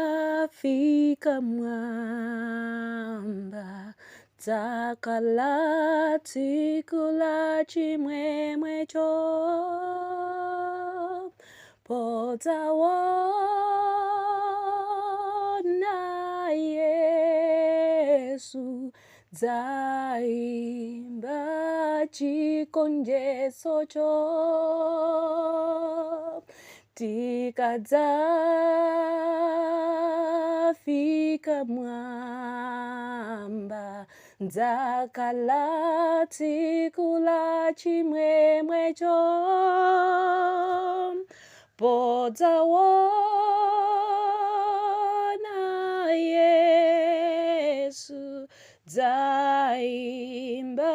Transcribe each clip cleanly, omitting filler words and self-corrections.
Tikadzafika mwamba, dzakhala tsiku la chimwemwecho, podzaona Yesu, dzaimba chigonjetsocho. Tikadzafika mwamba, dzakhala tsiku la chimwemwecho, podzaona Yesu, dzaimba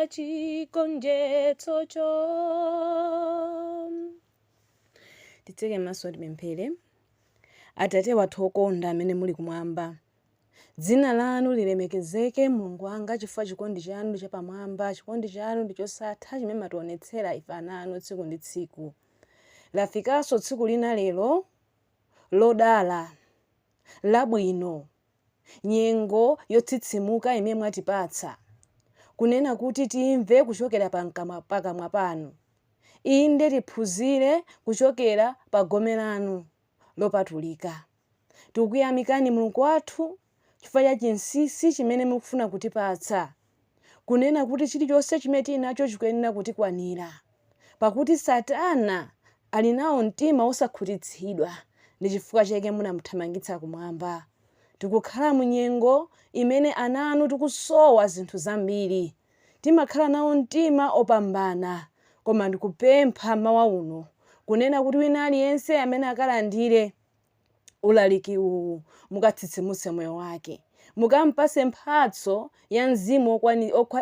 chigonjetsocho. Titseke maso, tipemphere. Atate wathu okonda amene muli kumwamba, dzina lanu lilemekezeke, Mulungu wanga, chifukwa chikondi chanu ndi chapamwamba, chikondi chanu ndi chosatha chimene mationetsera ife ana anu tsiku ndi tsiku. Lafikanso tsiku lina lero lodala, labwino, nyengo yotsitsimuka imene mwatipatsa kunena kuti timve kuchokera pakamwa panu, inde, tiphunzire kuchokera pa gome lanu lopatulika. Tikukuyamikani, Mulungu wathu, chifukwa cha chinsinsi chimene mukufuna kutipatsa, kunena kuti chilichonse chimene tili nacho chikuyenera kutikwanira, pakuti Satana ali nawo mtima wosakhutitsidwa, ndi chifukwa chake munamuthamangitsa kumwamba. Tikukhala mu nyengo imene ana anu tikusowa zinthu zambiri, timakhala nawo mtima opambana, koma ndikupempha mawa uno kunena kuti wina aliyense amene akalandire ulaliki uwu, mukatsitsimutse moyo wake, mukampase mphatso ya mzimu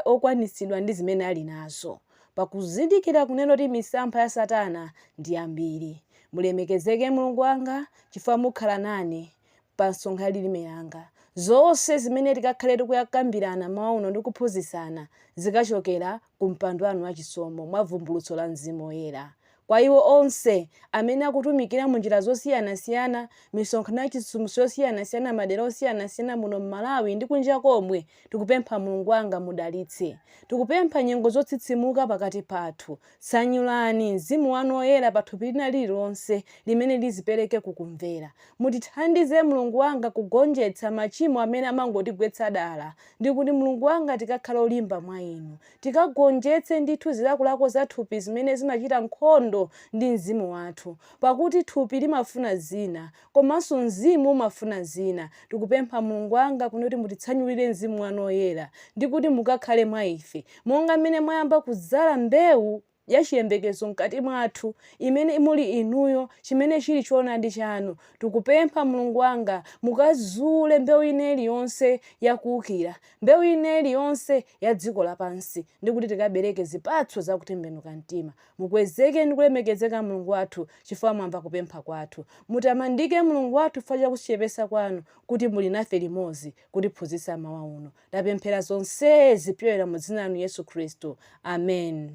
okwanitsidwa ndi zimene ali nazo, pakuzindikira kunena kuti misampha ya Satana ndi yambiri. Mulemekezeke, Mulungu wanga, chifukwa mukhala nane pa msonkho ya lilime langa. Zonse zimene tikakhale tikuyakambirana mawa uno ndi kuphunzitsana zikachokera ku mpando wanu wachisomo mwa vumbulutso la Mzimu Woyera. Kwa iwo onse amene akutumikira mu njira zosiyanasiyana, misonkhano ya chitsitsimutso yosiyanasiyana, madera osiyanasiyana muno m'Malawi ndi kunja komwe, tikupempha, Mulungu wanga, mudalitse. Tikupempha nyengo zotsitsimuka pakati pathu. Tsanyulani Mzimu wanu Woyera pa thupi lina lililonse limene lizipereke kukumvera. Mutithandize, Mulungu wanga, kugonjetsa machimo amene amangotigwetsa dala, ndi kuti, Mulungu wanga, tikakhale olimba mwa inu. Tikagonjetse ndithu zilakolako za thupi zimene zimachita nkhondo ndi mzimu wathu. Pakuti thupi limafuna zina, komanso mzimu umafuna zina. Tikupempha, Mulungu wanga, kuti mutitsanyulire Mzimu wanu Woyera, ndi kuti mukakhale mwa ife, monga mmene mwayamba kudzala mbewu ya chiyembekezo mkati mwathu, imene muli inuyo, chimene chili choonadi chanu. Tikupempha, Mulungu wanga, mukazule mbewu ina iliyonse yakuwukira, mbewu ina iliyonse ya dziko lapansi, ndi kuti tikabereke zipatso zakutembenuka mtima. Mukwezeke ndi kulemekezeka, Mulungu wathu, chifukwa mwamva kupempha kwathu. Mutamandike, Mulungu wathu, chifukwa cha kudzichepetsa kwanu, kuti muli nafe limodzi kutiphunzitsa mawa uno. Tapemphera zonsezi kupyolera mu dzina lanu Yesu Khristu, amen.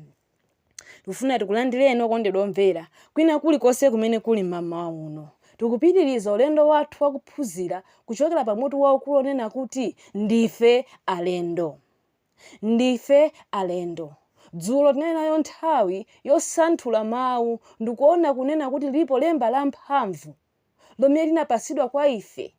Tikufuna tikulandireni, okondedwa omvera, kwina kulikonse kumene kuli mmamawa uno. Tikupitiriza ulendo wathu wakuphunzira kuchokera pa mutu waukulu onena kuti "Ndife Alendo". Ndife alendo. Dzulo tinali nayo nthawi yosanthula mawu ndikuona kunena kuti lilipo lemba la mphamvu lomwe linapatsidwa kwa ife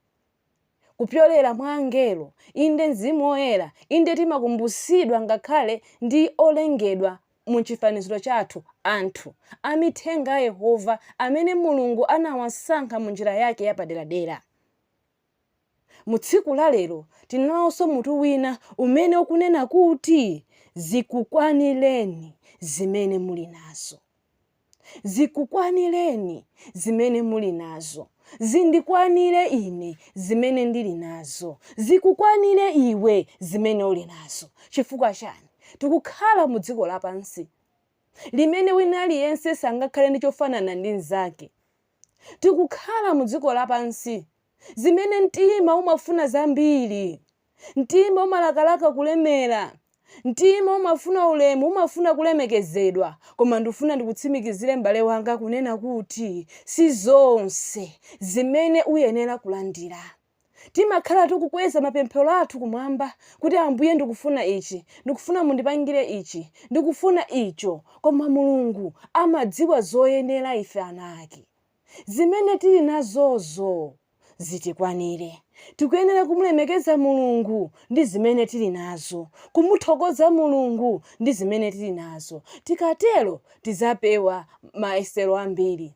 kupyolera mwa angelo, inde Mzimu Woyera, inde timakumbutsidwa ngakhale ndi olengedwa mu chifaniziro chathu, anthu, amithenga a Yehova amene Mulungu anawasankha mu njira yake yapaderadera. Mu tsiku la lero tinawonso mutu wina umene ukunena kuti "Zikukwanireni Zimene Muli Nazo". Zikukwanireni zimene muli nazo. Zindikwanire ine zimene ndili nazo. Zikukwanire iwe zimene uli nazo. Chifukwa chani? Tikukhala mu dziko lapansi limene wina aliyense sangakhale ndi chofanana ndi mnzake. Tikukhala mu dziko lapansi zimene mtima umafuna zambiri. Mtima umalakalaka kulemera. Mtima umafuna ulemu, umafuna kulemekezedwa, koma ndifuna ndikutsimikizire m'bale wanga kunena kuti si zonse zimene uyenera kulandira. Timakhala tikukweza mapemphero athu kumwamba kuti Ambuye ndikufuna ichi, ndikufuna mundipangire ichi, ndikufuna icho, koma Mulungu amadziwa zoyenera ife ana ake. Zimene tili nazozo zitikwanire. Tikuyenera kumulemekeza Mulungu ndi zimene tili nazo, kumuthokoza Mulungu ndi zimene tili nazo. Tikatero tidzapewa mayesero ambiri.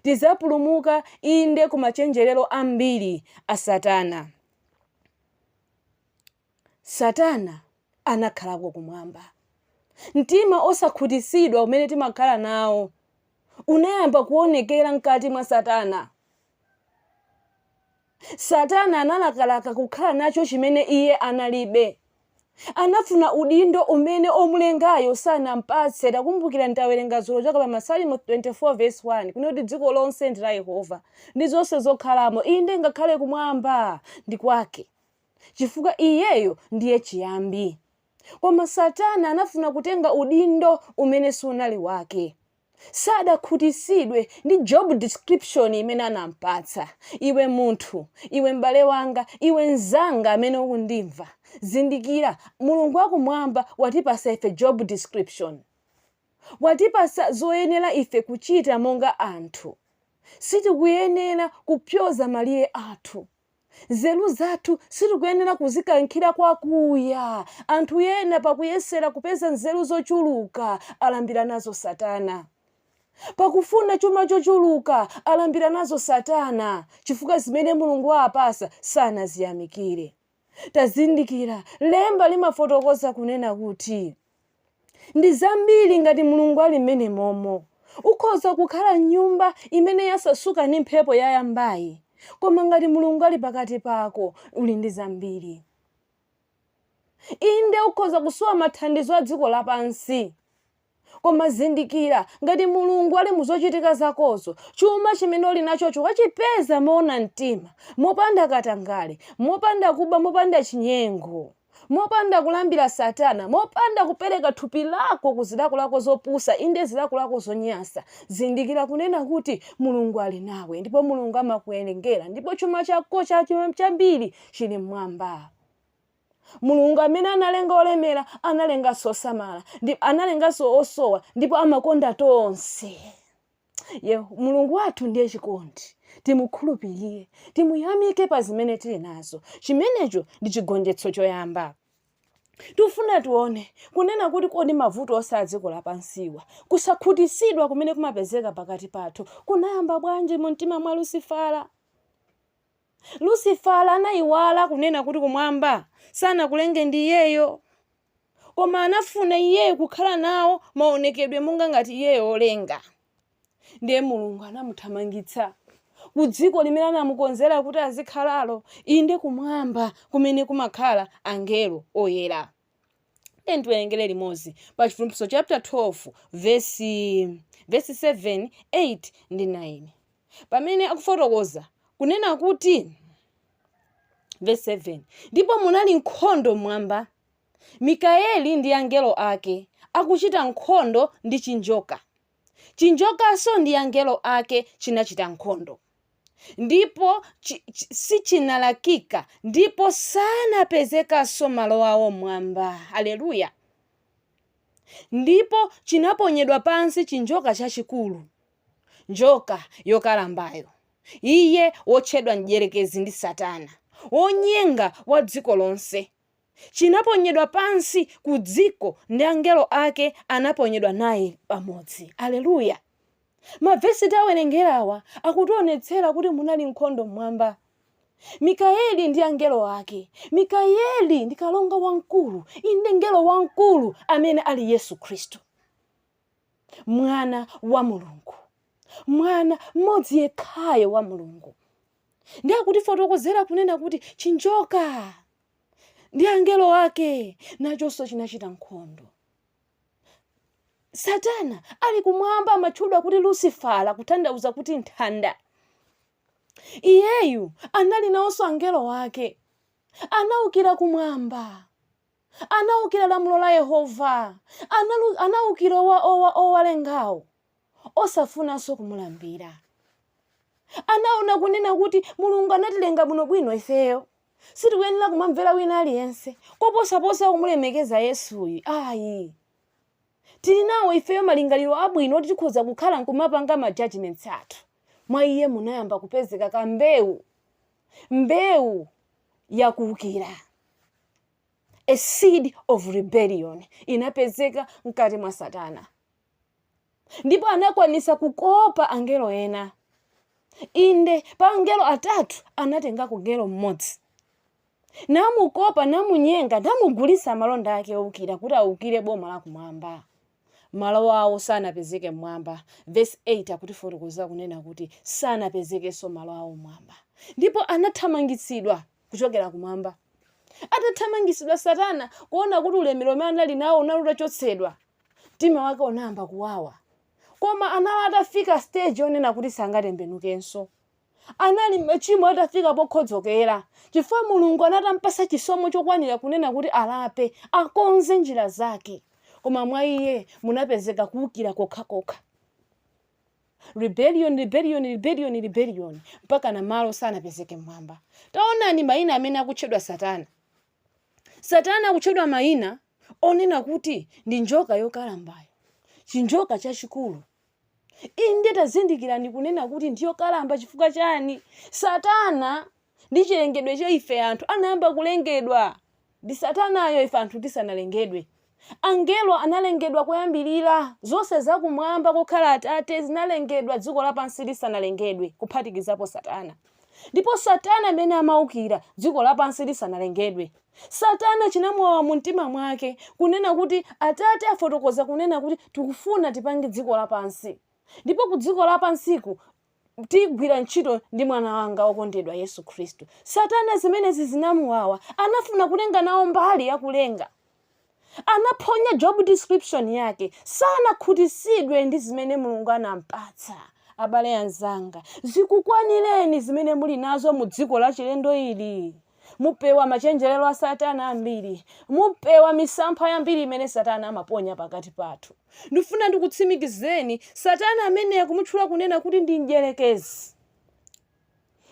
Tidzapulumuka, inde, ku machenjerero ambiri a Satana. Satana anakhalako kumwamba. Mtima osakhutitsidwa umene timakhala nawo unayamba kuonekera mkati mwa Satana. Satana analakalaka kukhala nacho chimene iye analibe. Anafuna udindo umene omulengayo sanampatse. Takumbukirani tawerenga dzulo kuchoka pa Masalimo 24 vesi 1 kunena kuti dziko lonse ndi la Yehova ndi zonse zokhalamo, inde ngakhale kumwamba ndi kwake, chifukwa iyeyo ndiye chiyambi. Koma Satana anafuna kutenga udindo umene sunali wake. Sadakhutitsidwe ndi job description imene anampatsa. Iwe munthu, iwe m'bale wanga, iwe mnzanga amene ukundimva, zindikira, Mulungu wakumwamba watipasa ife job description. Watipasa zoyenera ife kuchita monga anthu. Sitikuyenera kupyoza malire athu. Nzeru zathu sitikuyenera kuzikankhira kwakuya. Anthu ena pakuyesera kupeza nzeru zochuluka alambira nazo Satana. Pakufuna chuma chochuluka alambira nazo Satana chifukwa zimene Mulungu waapasa sanaziyamikire. Tazindikira, lemba limafotokoza kunena kuti ndi zambiri ngati Mulungu ali mmenemomo. Ukhoza kukhala m'nyumba imene yasasuka ndi mphepo yayambayi, koma ngati Mulungu ali pakati pako, uli ndi zambiri. Inde, ukhoza kusowa mathandizo a dziko lapansi, Koma zindikira, ngati Mulungu ali mu zochitika zakozo, chuma chimene uli nachocho wachipeza moona mtima, mopanda katangale, mopanda kuba, mopanda chinyengo, mopanda kulambira Satana, mopanda kupereka thupi lako ku zilakolako zopusa, inde zilakolako zonyansa, zindikira kunena kuti Mulungu ali nawe, ndipo Mulungu amakuwerengera, ndipo chuma chako chambiri chili mmwamba. Mulungu amene analenga olemera analenganso osamala ndi analenganso osowa ndipo amakonda tonse. Ye, Mulungu wathu ndiye chikondi. Timukhulupirire, timuyamike pa zimene tili nazo. Chimenecho ndi chigonjetso choyamba. Tifuna tione kunena kuti kodi mavuto onse a dziko lapansiwa, kusakhutitsidwa kumene kumapezeka pakati pathu kunayamba bwanji mu mtima mwa Lusifala? Lusifala anaiwala kunena kuti kumwamba sanakulenge ndi iyeyo, koma anafuna iyeyo kukhala nawo maonekedwe monga ngati iyeyo olenga. Ndiye Mulungu anamuthamangitsa ku dziko limene anamukonzera kuti azikhalalo, inde kumwamba kumene kumakhala angelo oyera. Tiyeni tiwerengere limodzi pa Chivumbulutso chapter 12 vesi 7, 8 ndi 9. Pamene akufotokoza kunena kuti vesi 7, ndipo munali nkhondo mmwamba, Mikaeli ndi angelo ake akuchita nkhondo ndi chinjoka. Chinjokanso ndi angelo ake chinachita nkhondo, ndipo sichinalakika, ndipo sanapezekanso malo awo mmwamba. Aleluya! Ndipo chinaponyedwa pansi chinjoka chachikulu, njoka yokalambayo, iye wotchedwa Mdyerekezi ndi Satana, wonyenga wa dziko lonse. Chinaponyedwa pansi ku dziko ndi angelo ake anaponyedwa naye pamodzi. Aleluya! Mavesi tawerengerawa akutionetsera kuti munali nkhondo mmwamba. Mikaeli ndi angelo ake. Mikaeli ndi kalonga wamkulu, inde mngelo wamkulu amene ali Yesu Khristu. Mwana wa Mulungu. Mwana mmodzi yekhayo wa Mulungu. Ndiye akutifotokozera kunena kuti chinjoka ndi angelo ake nachonso chinachita nkhondo. Satana ali kumwamba amatchudwa kuti Lusifala, kutanthauza kuti nthanda. Iyeyu anali nawonso angelo ake. Anaukira kumwamba. Anawukira lamulo la Yehova. Anawukira owalengawo, osafunanso kumulambira. Anaona kunena kuti Mulungu anatilenga bwinobwino ifeyo. Sitikuyenera kumamvera wina aliyense, koposaposa kumulemekeza Yesuyi ayi. Tili nawo ifeyo malingaliro abwino oti tikhoza kukhala nkumapanga ma judgments athu. Mwa iye munayamba kupezeka kambewu, mbewu yakuukira. A seed of rebellion inapezeka mkati mwa Satana. Ndipo anakwanisa kukopa angelo ena. Inde, pa angelo atatu anatengako ngelo mmodzi. Namukopa, namunyenga, namugulitsa malonda ake owukira kuti awukire boma la kumwamba. Malo awo sanapezeke mmwamba. Vesi 8 akutifotokozera kunena kuti sanapezekenso malo awo mmwamba. Ndipo anathamangitsidwa kuchokera kumwamba. Atathamangitsidwa Satana, kuona kuti ulemerero umene anali nawo unali utachotsedwa, mtima wake unayamba kuwawa. Koma anali atafika stage yonena kuti sangatembenukenso. Anali machimo atafika pokhodzokera, chifukwa Mulungu anatampasa chisomo chokwanira kunena kuti alape, akonze njira zake. Koma mwa iye munapezeka kuwukira kokhakokha. Rebellion, rebellion, rebellion, rebellion, mpaka na malo sanapezeke mmwamba. Taonani mayina amene akutchedwa Satana. Satana akutchedwa mayina onena kuti ndi njoka yokalambayo, chinjoka chachikulu. Inde, tazindikirani kunena kuti ndi yokalamba chifukwa chani? Satana ndi chilengedwe cha ife anthu anayamba kulengedwa ndi Satanayo ife anthu tisanalengedwe. Angelo analengedwa koyambirira, zonse zakumwamba kokhala Atate zinalengedwa dziko lapansi lisanalengedwe, kuphatikizapo Satana. Ndipo Satana amene amaukira dziko lapansi lisanalengedwe. Satana chinamuwawa mu mtima mwake kunena kuti Atate afotokoza kunena kuti tikufuna tipange dziko lapansi. Ndipo ku dziko lapansiku tigwira ntchito ndi mwana wanga wokondedwa Yesu Khristu. Satana zimenezi zinamuwawa. Anafuna kutenga nawo mbali ya kulenga. Anaphonya job description yake. Sanakhutisidwe ndi zimene Mulungu anampatsa. Abale anzanga, zikukwanireni zimene muli nazo mu dziko lachilendo ili. Mupewa machenjerero a Satana ambiri. Mupewa misampha yambiri imene Satana amaponya pakati pathu. Ndifuna ndikutsimikizeni, Satana amene akumutchula kunena kuti ndi mdyerekezi.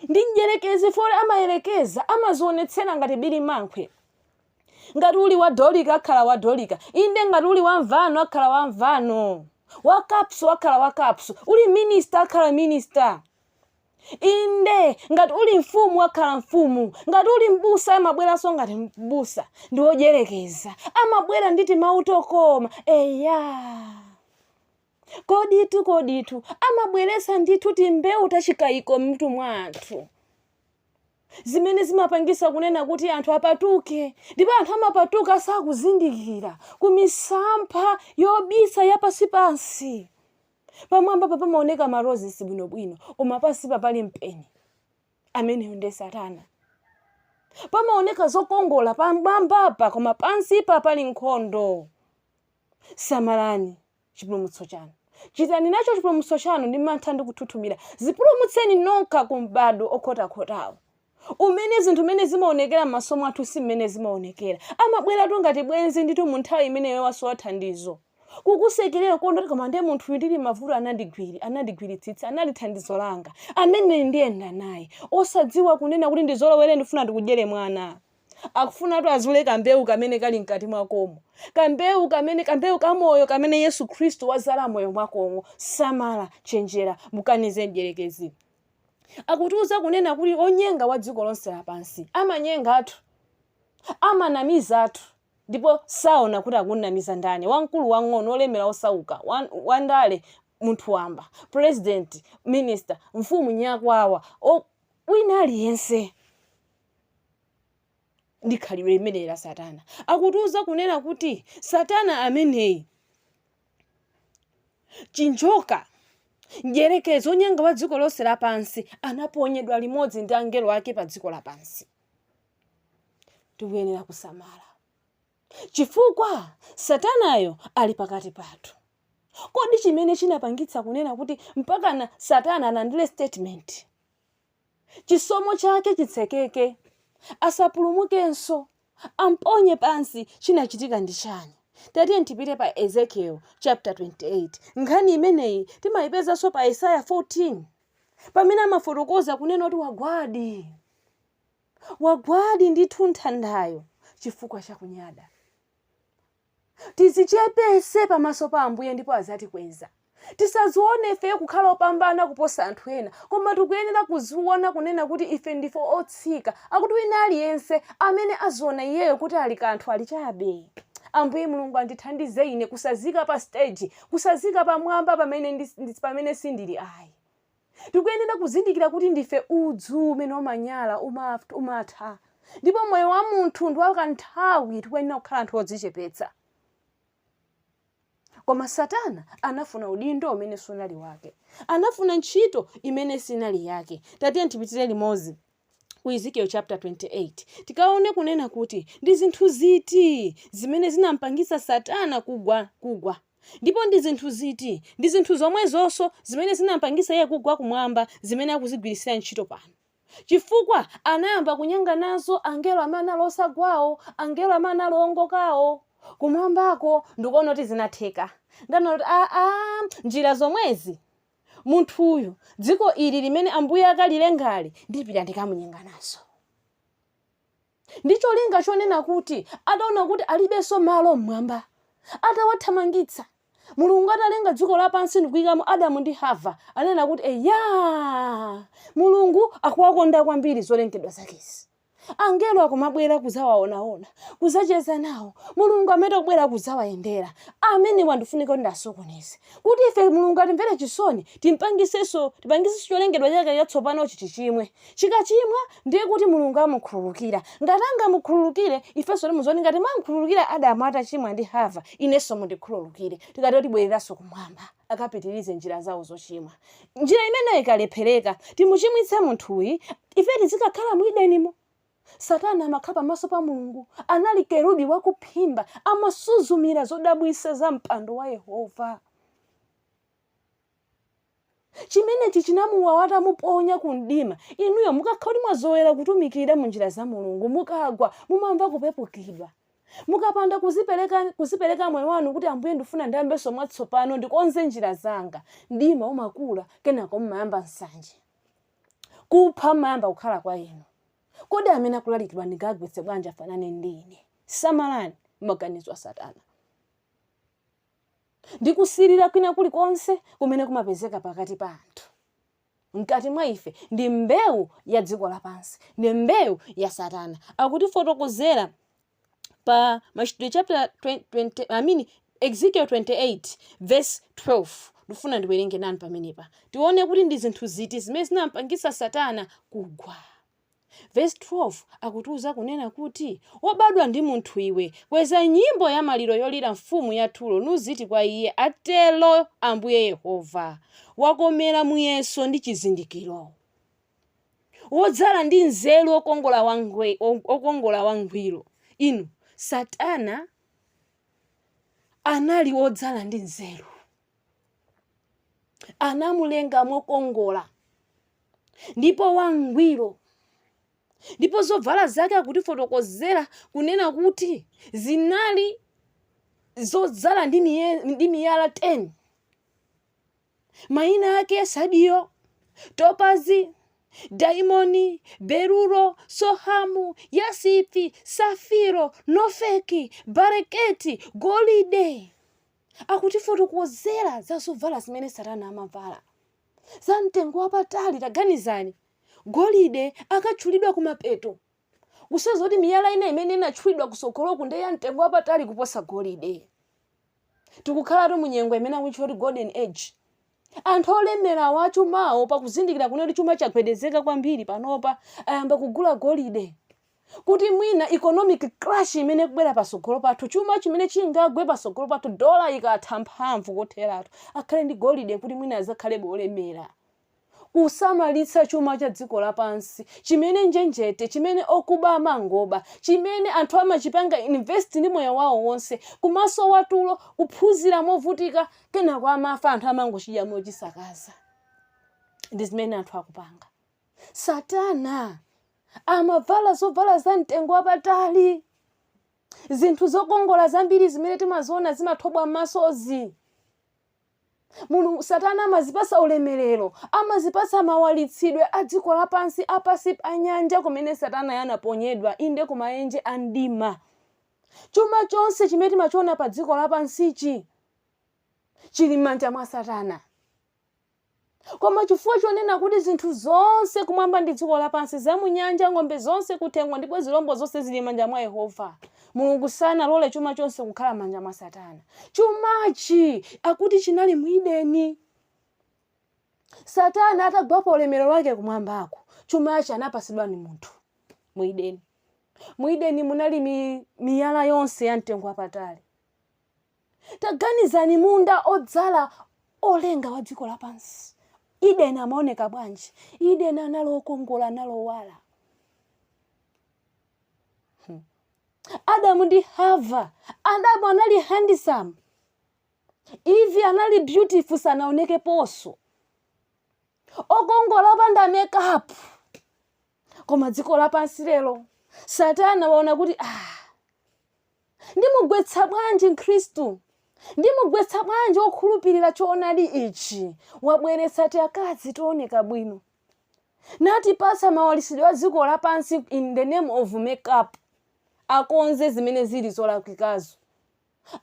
Ndi mdyerekezi fole amayerekeza, amazionetsera ngati birimankhwe. Ngati uli wa Dorika akhala wa Dorika. Inde ngati uli wa mvano akhala wa mvano. Wa CAPS akhala wa CAPS. Uli minister akhala minister. Inde, ngati uli mfumu akhala mfumu. Ngati uli m'busa amabweranso ngati m'busa. Ndi wodyerekeza. Amabwera ndi timawu tokoma. Eya. Koditu, koditu, amabweretsa ndithu timbewu tachikayiko m'mutu mwa anthu. Zimene zimapangisa kunena kuti anthu apatuke. Ndipo anthu amapatuka asakuzindikira ku misampha yobisa ya pansipansi. Pamwambapa pamaoneka ma roses bwinobwino, koma pansipa pali mpeni. Ameneyo ndiye Satana. Pamaoneka zokongola pamwambapa, koma pansipa pali nkhondo. Samalani chipulumutso chanu. Chitani nacho chipulumutso chanu ndi mantha ndi kuthuthumira. Zipulumutseni nokha ku m'badwo okhotakhotawo, umene zinthu mmene zimaonekera m'maso mwathu si mmene zimaonekera. Amabweratu ngati bwenzi ndithu mu nthawi imene iwe wasowa thandizo. Kukusekerera kuona kuti koma ndiye munthuyu ndili mavuto anandigwiritsitsa, anali thandizo langa. Amene ndiyenda naye. Osadziwa kunena kuti ndizolowere ndifuna ndikudyere mwana. Akufunatu azule kambewu kamene kali mkati mwakomo. Kambewu kamene, kambewu kamoyo kamene Yesu Khristu wazala moyo mwakomo. Samala, chenjera, mukanize mdyerekezi. Akutiuza kunena kuti onyenga wa dziko lonse lapansi. Amanyengatu. Amanamizatu. Ndipo saona kuti akunamiza ndani. Wamkulu, wang'ono, olemera, osauka, wandale, munthu wamba, president, minister, mfumu, nyakwawa, wina aliyense. Ndi khalidwe limeneli la Satana. Akutiuza kunena kuti Satana ameneyi, chinjoka, mdyerekezi, onyenga wa dziko lonse lapansi, anaponyedwa limodzi ndi angelo ake pa dziko lapansi. Tikuyenera kusamala chifukwa Satanayo ali pakati pathu. Kodi chimene chinapangitsa kunena kuti mpakana Satana alandire statement, chisomo chake chitsekeke, asapulumukenso? Amponye pansi, chinachitika ndi chani? Tatiyeni tipite pa Ezekiel chapter 28. Nkhani imeneyi timayipezanso pa Isaiah 14, pamene amafotokoza kunena kuti wagwadi, wagwadi ndithu nthandayo chifukwa chakunyada. Tizichepese pamaso pa Ambuye ndipo azatikweza. Tisazione ifeyo kukhala opambana kuposa anthu ena, koma tikuyenera kuziona kunena kuti ife ndife otsika. Akuti wina aliyense amene aziona iyeyo kuti ali kanthu ali chabe. Ambuye Mulungu andithandize ine kusazika pa stage, kusazika pamwamba pamene sindili ayi. Tikuyenera kuzindikira kuti ndife udzu umene umanyala, umatha. Ndipo moyo wa munthu ndi wakanthawi, tikuyenera kukhala anthu odzichepetsa. Koma Satana anafuna udindo umene sunali wake. Anafuna ntchito imene sinali yake. Tatiyeni tipitire limodzi ku Ezekiel chapter 28. Tikaone kunena kuti ndi zinthu ziti zimene zinampangitsa Satana kugwa. Ndipo ndi zinthu ziti, ndi zinthu zomwezonso zimene zinampangitsa iye kugwa kumwamba zimene akuzigwiritsira ntchito pano. Chifukwa anayamba kunyenga nazo angelo amene anali osagwawo, angelo amene anali owongokawo, kumwambako, ndikuona kuti zinatheka. Ndanaona kuti aa, njira zomwezi, munthuyu, dziko ili limene Ambuye akalilengali, ndipita ndikamunyenga nazo. Ndi cholinga chonena kuti ataona kuti alibenso malo mmwamba, atawathamangitsa, Mulungu atalenga dziko lapansi ndikuyikamo Adamu ndi Hava, anena kuti eya, Mulungu akuwakonda kwambiri zolengedwa zakezi. Angelo akumabwera kudzawaonaona, kudzacheza nawo. Mulungu amene akubwera kudzawayendera. Amenewa ndifunika kuti ndasokoneze. Kuti ife Mulungu atimvere chisoni, timpangisenso, tipangisenso cholengedwa chake chatsopanochi chichimwe. Chikachimwa ndiye kuti Mulungu amukhululukira. Ngati angamukhululukire, ifenso timuuza kuti ngati mwamkhululukira Adamu atachimwa ndi Hava, inenso mundikhululukire. Tikatero tibwereranso kumwamba, akapitirize njira zawo zochimwa. Njira imeneyo ikalephereka, timuchimwitse munthuyi, ife tizikakhala mu Edenimo. Satana amakhala pamaso pa Mulungu, anali kerubi wakuphimba, amasuzumira zodabwitsa za mpando wa Yehova. Chimenechi chinamuwawa atamuponya ku mdima. Inuyo mukakhala kuti mwazolowera kutumikira mu njira za Mulungu, mukagwa mumamva kupepukidwa. Mukapanda kuzipereka, kuzipereka moyo wanu kuti Ambuye ndifuna ndiyambenso mwatsopano, ndikonze njira zanga, mdima umakula, kenako mumayamba nsanje. Kupha mumayamba kukhala kwa inu. Kodi amene akulalikidwa ndingagwetse bwanji afanane ndi ine? Samalani maganizo a Satana. Ndi kusirira kwina kulikonse kumene kumapezeka pakati pa anthu. Mkati mwa ife ndi mbewu ya dziko lapansi, ndi mbewu ya Satana. Akutifotokozera pa Machitidwe chapter 20, I mean Ezekiel 28 verse 12. Ndifuna ndiwerenge nanu pamenepa. Tione kuti ndi zinthu ziti zimene zinampangitsa Satana kugwa. Vesi 12 akutiuza kunena kuti, Wobadwa ndi munthu iwe, kweza nyimbo ya maliro yolira mfumu ya Turo, nuziti kwa iye, Atero Ambuye Yehova, Wakomera muyeso ndi chizindikiro, wodzala ndi nzeru, wokongola wangwiro. Inu, Satana anali wodzala ndi nzeru. Anamulenga mokongola ndipo wangwiro. Ndipo zovala zake akutifotokozera kunena kuti zinali zodzala ndi miyala 10. Mayina ake sadiyo, topazi, daimoni, berulo, sohamu, yasipi, safiro, nofeki, bareketi, golide. Akutifotokozera za zovala zimene Satana amavala za mtengo wapatali. Taganizani, golide akatchulidwa kumapeto, kusonyeza kuti miyala ina imene inatchulidwa kutsogoloku ndiye ya mtengo wapatali kuposa golide. Tikukhalatu mu nyengo imene akuyitchula kuti golden age. Anthu olemerawo, achumawo, pakuzindikira kunena kuti chuma chagwedezeka kwambiri panopa, ayamba kugula golide kuti mwina economic crash imene ikubwera patsogolo pathu, chuma chimene chingagwe patsogolo pathu, dola ikatha mphamvu kotheratu, akhale ndi golide kuti mwina azakhalebe olemera. Kusamalitsa chuma cha dziko lapansi chimene njenjete, chimene okuba amangoba, chimene anthu amachipanga invest ndi moyo wawo wonse, kumasowa tulo, kuphunzira movutika, kenako amafa anthu amangochidya mochisakaza. Ndi zimene anthu akupanga. Satana amavala zovala za mtengo wapatali. Zinthu zokongola zambiri zimene timaziona zimathobwa m'masozi. Mulungu, Satana amazipatsa ulemerero, amazipatsa mawalitsidwe a dziko lapansi, a pansi pa nyanja kumene Satana anaponyedwa, inde kumaenje a mdima. Chuma chonse chimene timachiona pa dziko lapansichi chili m'manja mwa Satana. Koma chifukwa chonena kuti zinthu zonse kumwamba ndi dziko lapansi, za mu nyanja, ng'ombe zonse kuthengo ndipo zilombo zonse zili m'manja mwa Yehova, Mulungu sanalole chuma chonse kukhala m'manja mwa Satana. Chumachi akuti chinali mu Edeni. Satana atagwa pa ulemerero wake kumwambako, chumachi anapatsidwa ndi munthu mu Edeni. Mu Edeni munali miyala yonse ya mtengo wapatali. Taganizani munda odzala olenga wa dziko lapansi. Edeni amaoneka bwanji? Edeni anali okongola, anali owala. Adamu ndi Hava, Adamu anali handsome, Eve anali beautiful, sanaonekeponso okongola opanda makeup. Koma dziko lapansi lero, Satana waona kuti ndimugwetsa bwanji Mkhristu? Ndimugwetsa bwanji wokhulupirira choonadi ichi? Wabweretsa tiakazi tooneka bwino, natipatsa mawalisidwe a dziko lapansi in the name of makeup. Akonze zimene zili zolakwikazo,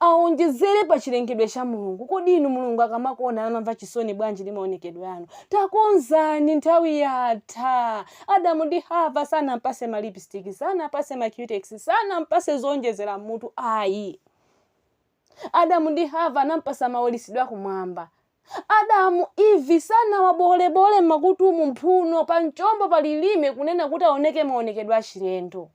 aonjezere pa chilengedwe cha Mulungu. Kodi inu Mulungu akamakuona amamva chisoni bwanji ndi maonekedwe anu? Takonzani, nthawi yatha. Adamu ndi Hava sanampase ma lipstick, sanampase ma cutex, sanampase zonjezera mutu ayi. Adamu ndi Hava anampasa mawalisidwe akumwamba. Adamu, Eve sanawabolebole m'makutumu, mphuno, pa mchombo, pa lilime kunena kuti aoneke maonekedwe achilendo.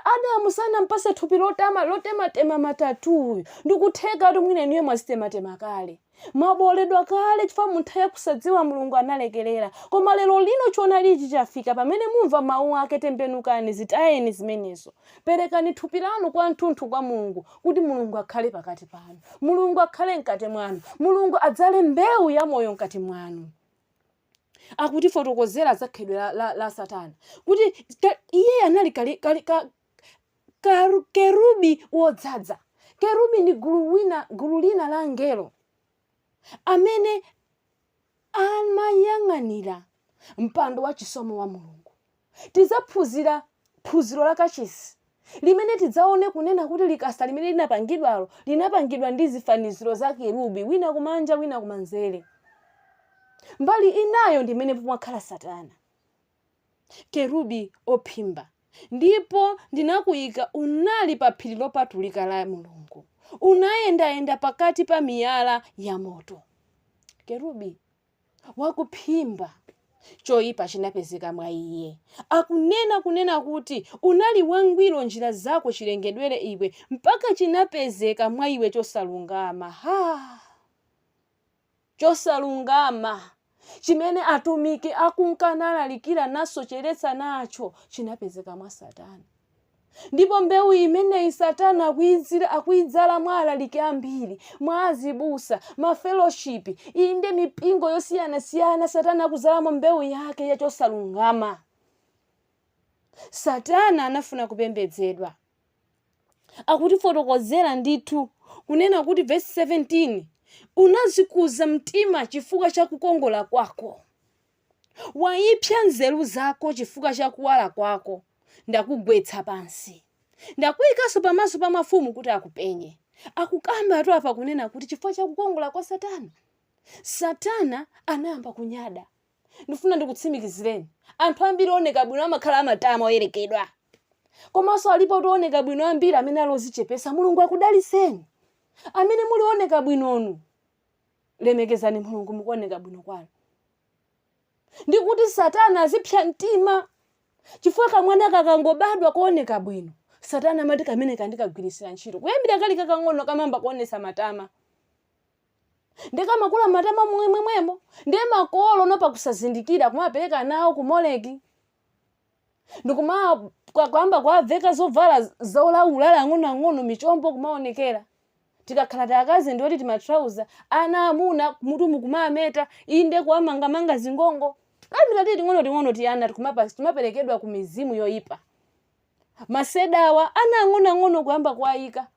Adamu sanampase thupi lotama lotematema ma tattoo. Ndikuthekatu mwina inuyo mwazitematema kale. Mwaboledwa kale chifukwa mu nthawi ya kusadziwa Mulungu analekelera. Koma lero lino choonadi ichi chafika pamene mumva mawu ake tembenukani zitayeni zimenezo. Perekani thupi lanu kwathunthu kwa Mulungu kuti Mulungu akhale pakati panu. Mulungu akhale mkati mwanu. Mulungu adzale mbewu ya moyo mkati mwanu. Akutifotokozera za khalidwe la Satana kuti iye anali kali, kali, ka, karu, kerubi wodzadza. Kerubi ndi gulu lina la angelo amene amayang'anira mpando wa chisomo wa Mulungu. Tidzaphunzira phunziro la kachisi limene tidzaone kunena kuti likasa limene linapangidwalo linapangidwa ndi zifaniziro za kerubi, wina kumanja wina kumanzere. Mbali inayo ndi imene pomakhala Satana. Kerubi ophimba. Ndipo ndinakuyika unali pa phiri lopatulika la Mulungu, unayendayenda pakati pa miyala ya moto. Kerubi wakuphimba, choyipa chinapezeka mwa iye. Akunena kunena kuti unali wangwiro njira zako chilengedwere iwe, mpaka chinapezeka mwa iwe chosalungama. Ha! Chosalungama chimene atumiki akunka nalalikira nasocheretsa nacho chinapezeka mwa Satana. Ndipo mbewu imeneyi Satana akuidzala mwa alaliki ambiri, mwa azibusa, ma fellowship, inde mipingo yosiyanasiyana. Satana akudzalamo mbewu yake ya chosalungama. Satana anafuna kupembedzedwa. Akutifotokozera ndithu kunena kuti verse 17, unazikuza mtima chifukwa cha kukongola kwako, waipsa nzeru zako chifukwa cha kuwala kwako, ndakugwetsa pansi, ndakuyikanso pamaso pa mafumu kuti akupenye. Akukamba tu apa kunena kuti chifukwa cha kukongola kwa Satana, Satana anayamba kunyada. Ndifuna ndikutsimikizireni, anthu ambiri ooneka bwino amakhala amatama oyerekedwa, komanso alipo ooneka bwino ambiri amene ali ozichepesa. Mulungu akudaliseni amene muli ooneka bwinonu, lemekezani Mulungu mukuoneka bwino kwanu. Ndikuti Satana azipsa mtima chifukwa kamwana kakangobadwa kooneka bwino, Satana amati kamene kandikagwirisira ntchito. Kuyambira kali kakang'ono kamayamba kuonesa matama, ndikamakula matama momwemo. Ndiye makolo no pakusazindikira kumapereka nawo ku Moleki ndikuma kuyamba kuwaveka zovala zolaula ang'onoang'ono, michombo kumaonekera. Tikakhala takazi ndioti timatrauza, ana amuna mutu mukumameta, inde kuwamangamanga zingongo. Kuyambira tili ting'ono ting'ono tiyana timaperekedwa ku mizimu yoyipa. Masedawa ana ang'onoang'ono kuyamba kuwayika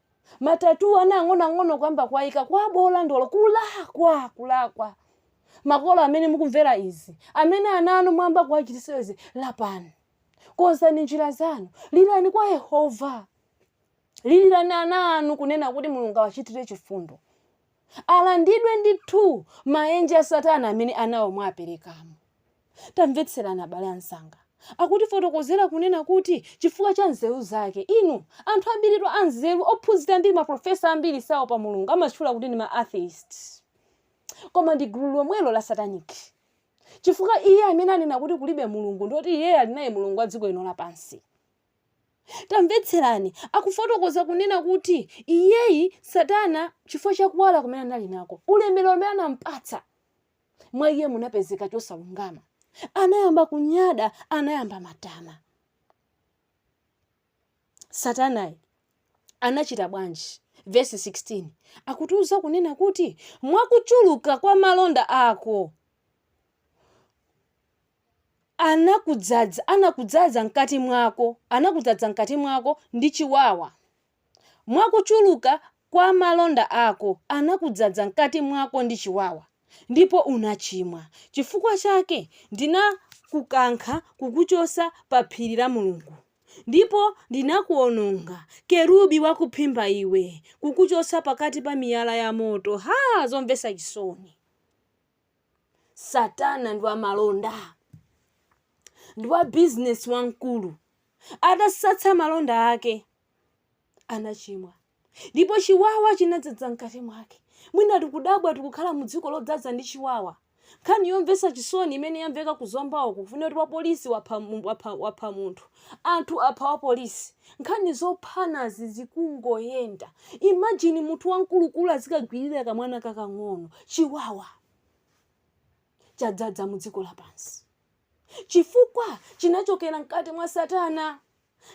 ma tattoo, ana ang'onoang'ono kuyamba kuwayika, kuwabola ndolo. Kulakwa, kulakwa. Makolo amene mukumvera izi, amene ana anu mwayamba kuwachitisa izi, lapani, konzani njira zanu, lirani kwa Yehova, lilirani ana anu kunena kuti Mulungu awachitire chifundo, alandidwe ndithu maenje a Satana amene anawo mwaperekamo. Tamvetserani, abale anzanga, akutifotokozera kunena kuti chifukwa cha nzeru zake. Inu, anthu ambiritu anzeru, ophunzira ambiri, maprofesa ambiri saopa Mulungu, amatchula kuti ndi ma atheist, koma ndi gulu lomwelo la satanic, chifukwa iye amene anena kuti kulibe Mulungu, ndoti iye ali naye mulungu wa dziko lino lapansi. Tamvetserani, akufotokoza kunena kuti iyeyi Satana, chifukwa chakuwala kumene anali nako, ulemerero umene anampatsa, mwa iye munapezeka chosalungama. Anayamba kunyada, anayamba matama. Satanayi anachita bwanji? Vesi 16 akutiuza kunena kuti mwakuchuluka kwa malonda ako anakudzaza mkati mwako ndi chiwawa. Mwakuchuluka kwa malonda ako anakudzaza mkati mwako ndi chiwawa, ndipo unachimwa. Chifukwa chake ndinakukankha kukuchosa pa phiri la Mulungu, ndipo ndinakuononga, kerubi wakuphimba iwe, kukuchosa pakati pa miyala ya moto. Ha, zomvetsa chisoni! Satana ndi wamalonda, ndi wa bizinesi wamkulu. Atasatsa malonda ake, anachimwa ndipo chiwawa chinadzadza mkati mwake. Mwina tikudabwa tikukhala mu dziko lodzaza ndi chiwawa. Nkhani yomvetsa chisoni imene yamveka kuZomba uku, kufuna kuti wapolisi wapha munthu, anthu apha wapolisi. Nkhani zophanazi zikungoyenda. Imagine munthu wamkulukulu azikagwirira kamwana kakang'ono. Chiwawa chadzadza mu dziko lapansi chifukwa chinachokera mkati mwa Satana,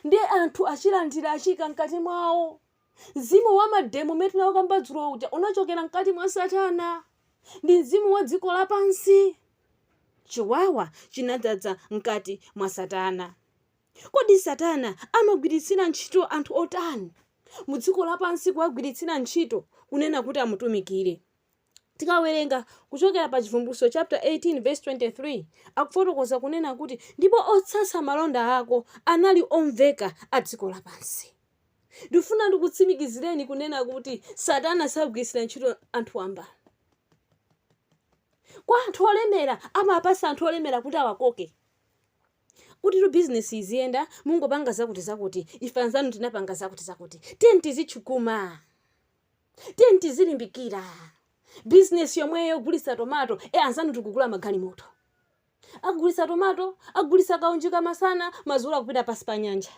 ndiye anthu achilandira, achika mkati mwawo. Mzimu wa mademo umene tinawukamba dzulo uja unachokera mkati mwa Satana, ndi mzimu wa dziko lapansi. Chiwawa chinadzadza mkati mwa Satana. Kodi Satana amagwiritsira ntchito anthu otani mu dziko lapansi, kuwagwiritsira ntchito kunena kuti amutumikire? Tikawerenga kuchokera pa Chivumbulutso chapter 18 verse 23, akufotokoza kunena kuti ndipo otsatsa malonda ako anali omveka a dziko lapansi. Ndifuna ndikutsimikizireni kunena kuti Satana sagwiritsira ntchito anthu wamba. Kwa anthu olemera, amapasa anthu olemera kuti awakoke kuti tu bizinesi iziyenda, mungopanga zakuti zakuti, ife anzanu tinapanga zakuti zakuti, tiyeni tizitchukuma, tiyeni tizilimbikira bizinesi yomweyo yogulitsa tomato. E, anzanu tikugula magalimoto. Akugulitsa tomato, akugulitsa kaunjika masana, madzulo akupita pasi pa nyanja,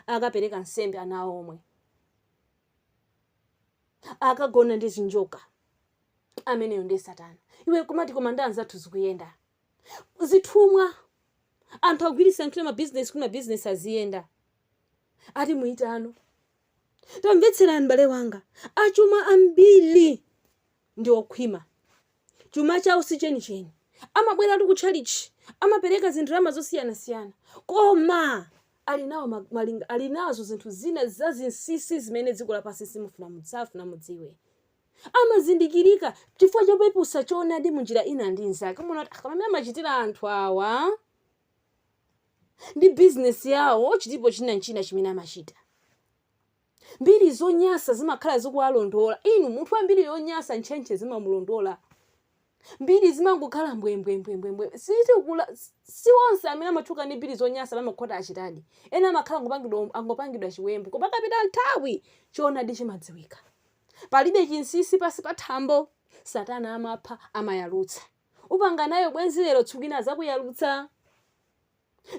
akapereka nsembe ana awo omwe, akagona ndi zinjoka. Ameneyo ndiye Satana. Iwe kumati, koma ndi anzathu zikuyenda. Zithumwa anthu agwiritsa ntchito mabizinesi kuti mabizinesi aziyenda, ati muitano. Tamvetserani, m'bale wanga, achuma ambiri ndi okhwima, chuma chawo si chenicheni. Amabweratu ku tchalichi, amapereka zindalama zosiyanasiyana, koma ali nawo ali nazo zinthu zina zazinsinsi zimene dziko lapansi simufuna mudzafuna mudziwe. Amazindikirika chifukwa chopepusa choonadi munjira ina ndi inzake. Muona kuti akamene amachitira anthu awa ndi bizinesi yawo, chilipo china nchina chimene amachita. Mbiri zonyasa zimakhala zikuwalondola. Inu, munthu wa mbiri yonyasa, ntchentche zimamulondola, mbiri zimangokhala mbwembwembwembwe. Sitikula si onse amene amatchuka ndi mbiri zonyasa amakhota achitadi. Ena amakhala angopangidwa chiwembu, koma pakapita nthawi choonadi chimadziwika. Palibe chinsinsi pasi pa thambo. Satana amapha, amayalutsa. Upanga nayo bwenzi lero, tsiku lina azakuyalutsa.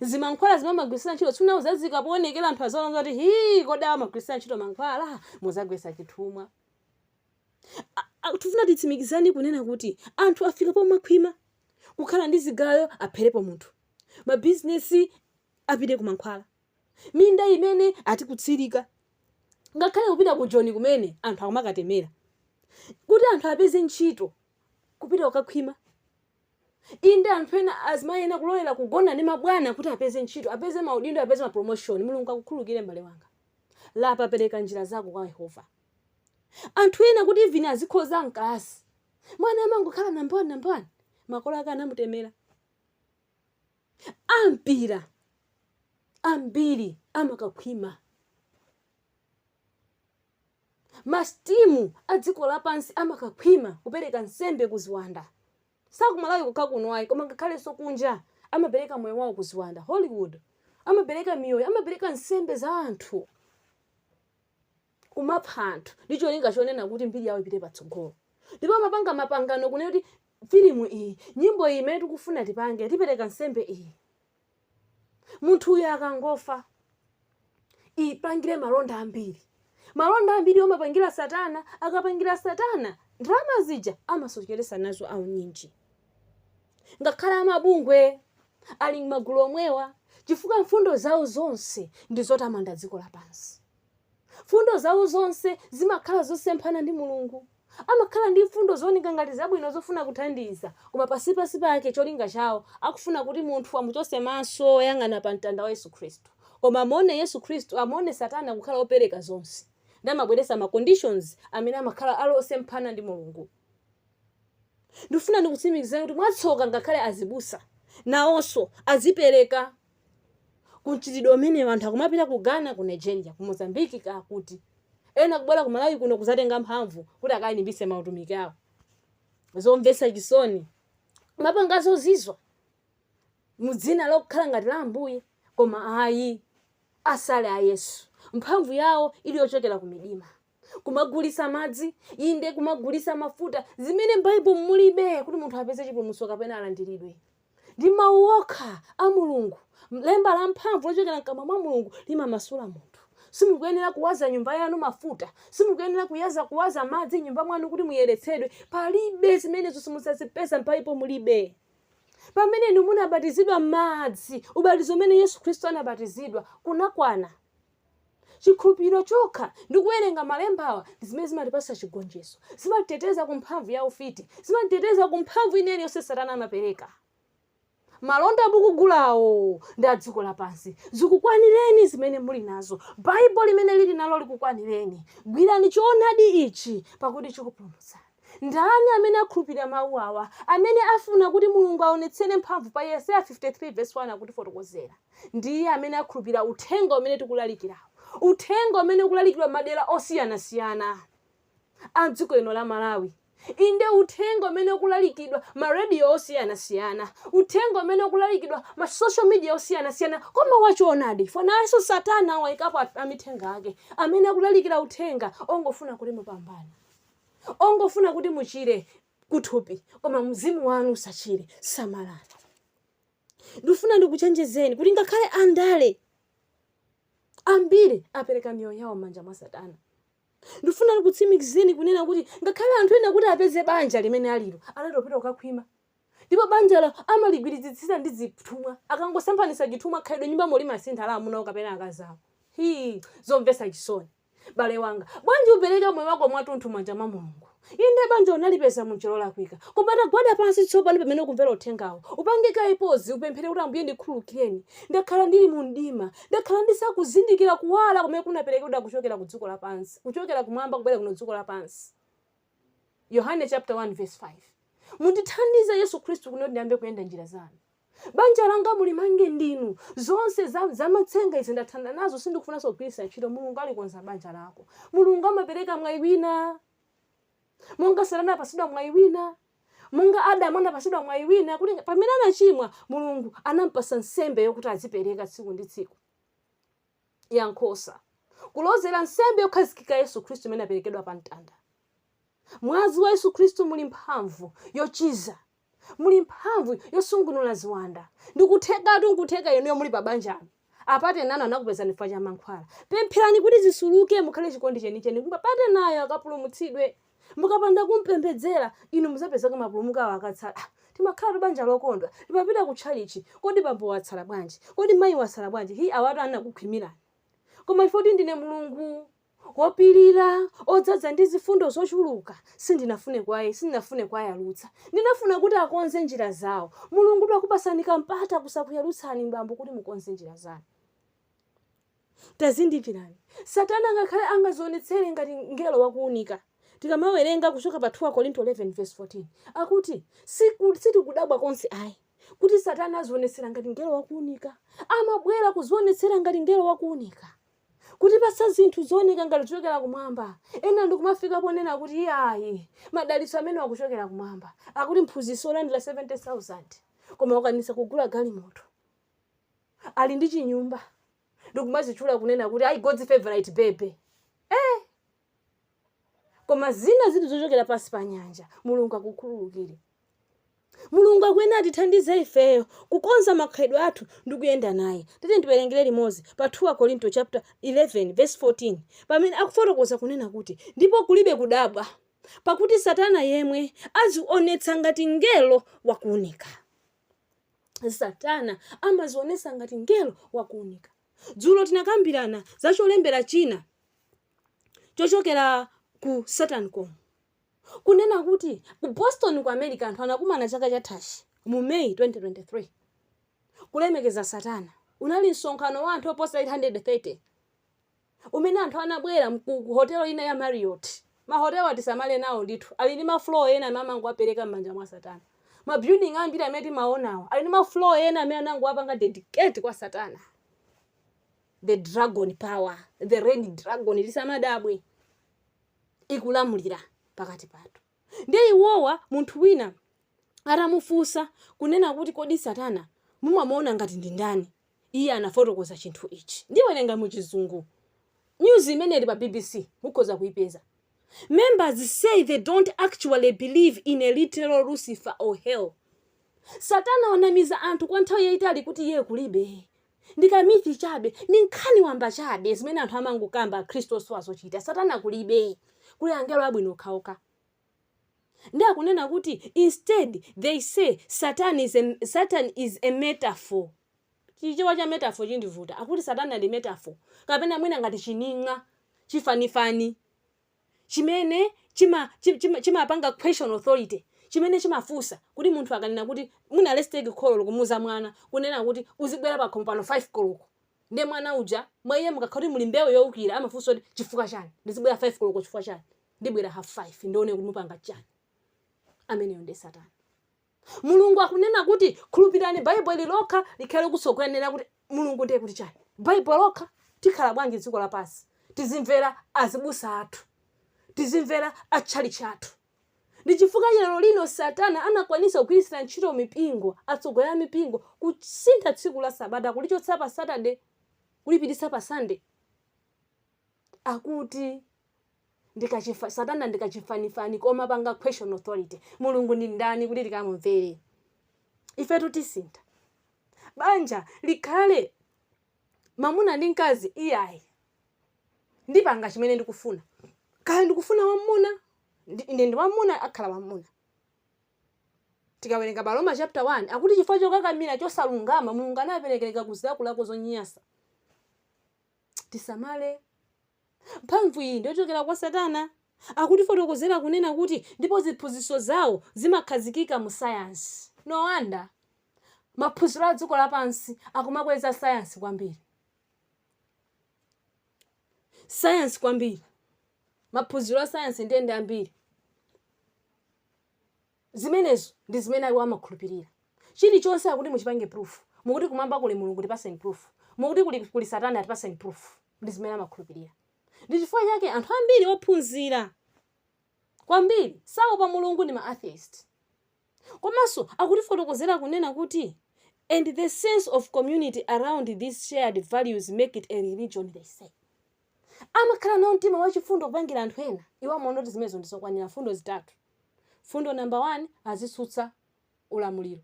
Zimankhwala zimamagwirisira ntchito, tsiku lina uzazika poonekera, anthu azaona kuti, "Hi, kodi awa amagwirisira ntchito mankhwala?" Muzagwesa chithumwa. Tifuna titsimikizani kunena kuti anthu afika pomakhwima, kukhala ndi zigayo, apherepo munthu, mabizinesi apite kumankhwala, minda imene ati kutsirika, ngakhale kupita ku Joni kumene anthu akumakatemera kuti anthu apeze ntchito, kupita kukakhwima. Inde anthu ena, azimayi ena kulolera kugona ndi mabwana kuti apeze ntchito, apeze maudindo, apeze ma promotion. Mulungu akukhululukire m'bale wanga. Lapa, pereka njira zako kwa Yehova. Anthu ena kuti even azikhoza mkalasi, mwana amangokhala number one, number one, makolo ake anamutemera. Ampira ambiri amakakhwima. Masitimu a dziko lapansi amakakhwima kupereka nsembe ku ziwanda. Sakumalawi kokha kuno ayi, koma ngakhalenso kunja amapereka moyo wawo ku ziwanda. Hollywood amapereka miyoyo, amapereka nsembe za anthu, kumapha anthu ndi cholinga chonena kuti mbiri yawo ipite patsogolo. Ndipo amapanga mapangano kunena kuti filimu iyi, nyimbo iyi imene tikufuna tipange, tipereka nsembe iyi. Munthu uyu akangofa, ipangire malonda ambiri. Malonda ambiri amapangira Satana, akapangira Satana, ndalama zija amasocheresa nazo aunyinji. Ngakhale amabungwe ali m'magulu omwewa, chifukwa mfundo zawo zonse ndi zotamanda dziko lapansi. Mfundo zawo zonse zimakhala zosemphana ndi Mulungu. Amakhala ndi mfundo zooneka ngati zabwino zofuna kuthandiza, koma pansipansi pake cholinga chawo akufuna kuti munthu amuchotse maso oyang'ana pa mtanda wa Yesu Khristu, koma amuone Yesu Khristu, amuone Satana kukhala wopereka zonse. Ndiye amabweretsa ma conditions amene amakhala ali osemphana ndi Mulungu. Ndikufuna ndikutsimikizireni kuti mwatsoka ngakhale azibusa nawonso azipereka ku mchitidwe umenewu. Anthu akumapita ku Ghana, ku Nigeria, ku Mozambique ka kuti ena kubwera ku Malawi kuno kuzatenga mphamvu kuti akalimbitse mautumiki awo. Zomvetsa chisoni, mapanga zozizwa mu dzina lokhala ngati la Ambuye, koma ayi, asali a Yesu. Mphamvu yawo ili yochokera ku midima. Kumagulitsa madzi, inde kumagulitsa mafuta, zimene m'Baibulo mulibe kuti munthu apeze chipulumutso kapena alandiridwe. Ndi mawu okha a Mulungu, lemba la mphamvu lochokera mkamwa mwa Mulungu limamasula munthu. Simukuyenera kuwaza nyumba yanu mafuta, simukuyenera kuyaza kuwaza madzi nyumba mwanu kuti muyeretsedwe. Palibe zimenezo, simudzazipeza m'Baibulo mulibe. Pamene inu munabatizidwa m'madzi, ubatizo umene Yesu Khristu anabatizidwa, kunakwana. Chikhulupiriro chokha ndi kuwerenga malembawa ndi zimene zimatipatsa chigonjetso. Zimatiteteza ku mphamvu ya ufiti. Zimatiteteza ku mphamvu ina iliyonse Satana amapereka. Malonda mukugulawo ndi a dziko lapansi. Zikukwanireni zimene muli nazo. Baibulo limene lili nalo likukwanireni. Gwirani choonadi ichi, pakuti chikupulumutsani. Ndani amene akhulupirira mawu awa, amene afuna kuti Mulungu aonetsere mphamvu pa Yesaya 53 vesi 1 akutifotokozera. Ndi iye amene akhulupirira uthenga umene tikulalikirawu. Uthenga umene ukulalikidwa m'madera osiyanasiyana a dziko lino la Malawi. Inde uthenga umene ukulalikidwa ma radio osiyanasiyana. Uthenga umene ukulalikidwa ma social media osiyanasiyana koma wachoonadi. Chifukwa nayenso Satana waikapo amithenga ake amene akulalikira uthenga ongofuna kuti mupambane. Ongofuna kuti muchire kuthupi koma mzimu wanu usachire. Samalani. Ndikufuna ndikuchenjezeni kuti ngakhale andale ambiri apereka miyoyo yawo m'manja mwa Satana. Ndikufuna ndikutsimikizireni kunena kuti ngakhale anthu ena kuti apeze banja limene alilo anatopita kukakhwima. Ndipo banjalo amaligwiritsitsira ndi zithumwa. Akangosemphanitsa chithumwa khalidwe nyumbamo limasintha la amuna awo kapena akazi awo. Hii, zomvetsa chisoni. Bale wanga, bwanji upereke moyo wako mwatunthu m'manja mwa Mulungu? Inde, banja unalipeza munjira yolakwika. Koma tagwada pansi tsopano pamene ukumvera uthengawo. Upange kaye pause, upemphere kuti, Ambuye ndikhululukireni. Ndakhala ndili mu mdima. Ndakhala ndisakuzindikira kuwala kumene kunaperekedwa kuchokera ku dziko lapansi, kuchokera kumwamba kubwera kuno dziko lapansi. Yohane chaputala 1 vesi 5. Mundithandize Yesu Khristu kuti ndiyambe kuyenda njira zanu. Banja langa mulimange ndinu. Zonse za, zamatsenga izi ndathana nazo, sindikufunanso kugwiritsa ntchito. Mulungu alikonza banja lako. Mulungu amapereka mwayi wina. Monga Satana anapatsidwa mwayi wina, monga Adamu anapatsidwa mwayi wina, kuti pamene anachimwa, Mulungu anampatsa nsembe yokuti azipereka tsiku ndi tsiku ya nkhosa, kulozera nsembe yokhazikika Yesu Khristu imene inaperekedwa pa mtanda. Mwazi wa Yesu Khristu muli mphamvu yochiza. Muli mphamvu yosungunula ziwanda. Ndikuthekatu nkutheka inuyo muli pa banjanu. Apatena anu anakupezani chifukwa cha mankhwala. Pempherani kuti zisuluke mukhale chikondi chenicheni kuti patenayo akapulumutsidwe. Mukapanda kumpembedzera, inu mudzapezeka mwapulumuka awo akatsala. Ah, timakhalatu banja lokondwa. Timapita ku tchalitchi. Kodi bambo watsala bwanji? Kodi mayi watsala bwanji? Hi, awatu anakukhwimirani. Koma chifukwa kuti ndine Mulungu. Wopirira, odzaza ndi zifundo zochuluka, sindinafune kuwayalutsa, ndinafuna kuti akonze njira zawo. Mulungu akupasani kampata kusakuyalutsani, bambo, kuti mukonze njira zanu. Tazindikirani, Satana ngakhale angazionetsere ngati mngelo wakuunika, tikamawerenga kuchoka pa 2 Korinto 11 verse 14, akuti sitikudabwa konse ayi kuti Satana azionetsera ngati mngelo wakuunika. Amabwera kuzionetsera ngati mngelo wakuunika, kutipatsa zinthu zooneka ngati kuchokera kumwamba. Ena ndikumafika ponena kuti, "Iyayi, madalitso amene akuchokera kumwamba." Akuti mphunzitsi olandira 70,000 koma ukwanisa kugula galimoto, ali ndi chinyumba, ndikumazitchula kunena kuti, "Ayi, God's favorite baby." Koma zina zili zochokera pansi pa nyanja. Mulungu akukhululukire. Mulungu akuyenera atithandize ifeyo kukonza makhalidwe athu ndi kuyenda naye. Titi ndiwerengere limodzi pa 2 Korinto chapter 11 verse 14, pamene akufotokoza kunena kuti, "Ndipo kulibe kudabwa, pakuti Satana yemwe azionetsa ngati mngelo wakuunika." Satana amazionetsa ngati mngelo wakuunika. Dzulo tinakambirana za cholembera china chochokera ku Satancom, kunena kuti ku Boston ku America anthu anakumana chaka chathachi mu May 2023 kulemekeza Satana. Unali msonkhano wa anthu oposa 830 umene anthu anabwera ku hotelo ina ya Marriott. Mahotelo atisamale nawo ndithu, ali ndi ma floor ena amene amangowapereka m'manja mwa Satana. Ma building ambiri amene timaonawo ali ndi ma floor ena amene anangowapanga dedicate kwa Satana, the dragon power, the red dragon. Tisamadabwe ikulamulira pakati pathu. Ndiye iwowa, munthu wina atamufunsa kunena kuti, "Kodi Satana mumamuona ngati ndi ndani?" iye anafotokoza chinthu ichi. Ndiwerenga muchizungu, news imene ili pa BBC, mukhoza kuipeza. "Members say they don't actually believe in a literal Lucifer or hell." Satana wanamiza anthu kwa nthawi yayitali kuti iye kulibe, ndi ka myth chabe, ndi nkhani wamba chabe zimene anthu amangokamba, akhristu osowa zochita. Satana kulibe, kuli angelo abwino okhaokha. Ndi akunena kuti, "Instead, they say Satan is a metaphor." Chichewa cha metaphor chindivuta. Akuti Satana ndi metaphor, kapena mwina ngati chining'a, chifanifani chimene chimapanga question authority, chimene chimafunsa kuti munthu akanena kuti mwina, let's take kholo kumuuza mwana kunena kuti, "Uzibwera pakhomo pano 5 koloko." Ndiye mwana uja mwa iye mukakhala kuti muli mbewu yowukira, amafunsa kuti, "Chifukwa chani ndizibwera 5 koloko? Chifukwa chani? Ndibwera half 5, ndione kuti mupanga chani." Ameneyo ndi Satana. Mulungu akunena kuti khulupirani Baibulo lokha, likhale kusokonera kuti Mulungu ndiye kuti chani, Baibulo lokha. Tikhala bwanji dziko lapansi? Tizimvera azibusa athu, tizimvera atchalichi athu. Ndi chifukwa lero lino Satana anakwanisa kugwiritsira ntchito mipingo, atsogoleri a mipingo, kusintha tsiku la Sabata, kulichotsa pa Saturday kulipititsa pa Sunday. Akuti Satana ndikachifanifani koma panga question authority. Mulungu ndi ndani kuti tikamumvere ifetu? Tisintha banja likhale mamuna ndi mkazi? Iyayi, ndipanga chimene ndikufuna. Kaya ndikufuna wamuna, ine ndi wamuna, akhala wamuna. Tikawerenga pa Roma chapter 1, akuti chifukwa chokakamira chosalungama, Mulungu anaperekereka ku zilakolako zonyasa. Tisamale, mphamvu iyi ndiyochokera kwa Satana. Akutifotokozera kunena kuti ndipo ziphunzitso zawo zimakhazikika mu sayansi. No wonder maphunziro a dziko lapansi akumakweza sayansi kwambiri, sayansi kwambiri. Maphunziro a sayansi ndiye ndi ambiri. Zimenezo ndi zimene iwo amakhulupirira. Chilichonse akuti muchipange proof. Mukuti kumwamba kuli Mulungu, tipaseni proof. Mukuti kuli Satana, atipaseni proof. Ndi zimene amakhulupirira. Ndi chifukwa chake anthu ambiri ophunzira kwambiri saopa Mulungu, ndi ma atheist. Komanso akutifotokozera kunena kuti, "And the sense of community around these shared values make it a religion," they say. Amakhala nawo mtima wachifundo kupangira anthu ena. Iwo amaona kuti zimenezo ndizokwanira. Fundo zitatu. Fundo number 1, azitsutsa ulamuliro.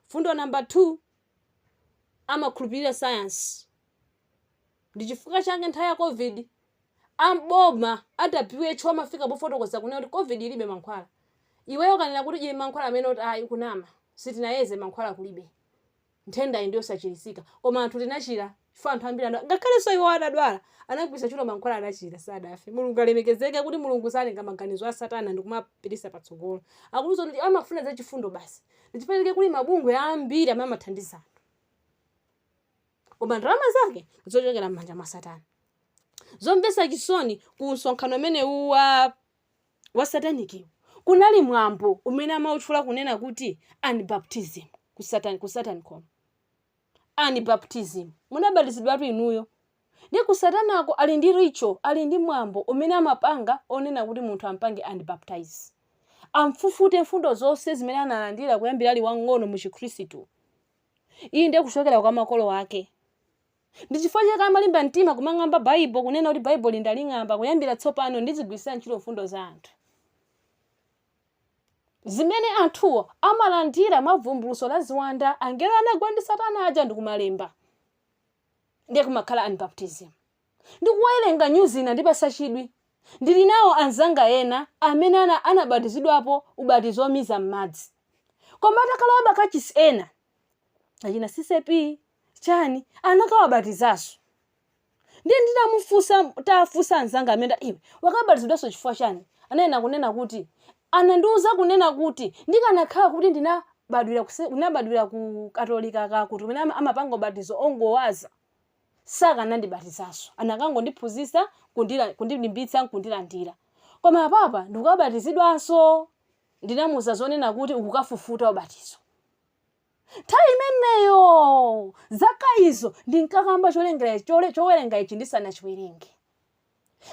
Fundo number 2, amakhulupirira science. Ndi chifukwa chake nthawi ya COVID amboma a WHO amafika pofotokoza kunena kuti COVID ilibe mankhwala. Iweyo kanena kuti ili mankhwala amene oti, ayi, kunama, sitinayeze, mankhwala kulibe, nthenda iyi ndiyosachirisika. Koma anthu tinachira. Chifukwa anthu ambiri anadwala. Ngakhalenso iwo atadwala, anagwiritsa ntchito mankhwala anachira, sadafe. Mulungu alemekezeke kuti Mulungu satenga maganizo a Satana ndikumapititsa patsogolo. Akutiuza kuti amafuna zachifundo basi. Ndi chifukwa chake kuli mabungwe ambiri amene amathandiza anthu. Koma ndalama zake zochokera m'manja mwa Satana. Zomvetsa chisoni ku msonkhano umenewu wa wa satanikiwu kunali mwambo umene amautchula kunena kuti unbaptism ku satan ku satanicom unbaptism munabatizidwatu inuyo ndi ku satanako ali ndi ritual ali ndi mwambo umene amapanga onena kuti munthu ampange unbaptize amfufute mfundo zonse zimene analandira kuyambira ali wang'ono mu chikhristu iyi ndiye kuchokera kwa makolo ake Ndi chifukwa chake amalimba mtima kumang'amba Bible, kunena kuti Bible ndaling'amba, kuyambira tsopano ndizigwiritsira ntchito mfundo za anthu. Zimene anthuwo amalandira mwa vumbulutso la ziwanda, angelo anagwa ndi Satana aja ndikumalemba. Ndiye kumakhala unbaptism. Ndikuwerenga nyuzi inandipatsa chidwi. Ndili nawo anzanga ena amene ana anabatizidwapo ubatizo womiza m'madzi. Koma atakalowa makachisi ena, achina CCAP, chani anakawabatizanso ndiye nditamufunsa tafunsa anzanga amene iwe wakabatizidwanso chifukwa chani ananena kunena kuti anandiuza kunena kuti ndikanakhala kuti ndinabadwira ndinabadwira ku katolika kakuti kumene amapanga ubatizo ongowaza sakanandibatizanso anakangondiphunzitsa kundilimbitsa nkundilandira koma apapa ndikukabatizidwanso ndinamuuza zonena kuti ukukafufuta ubatizo Nthawi imeneyo, zaka izo, ndinkakamba cholengera, chole, chowerenga ichi ndisanachiwerenge.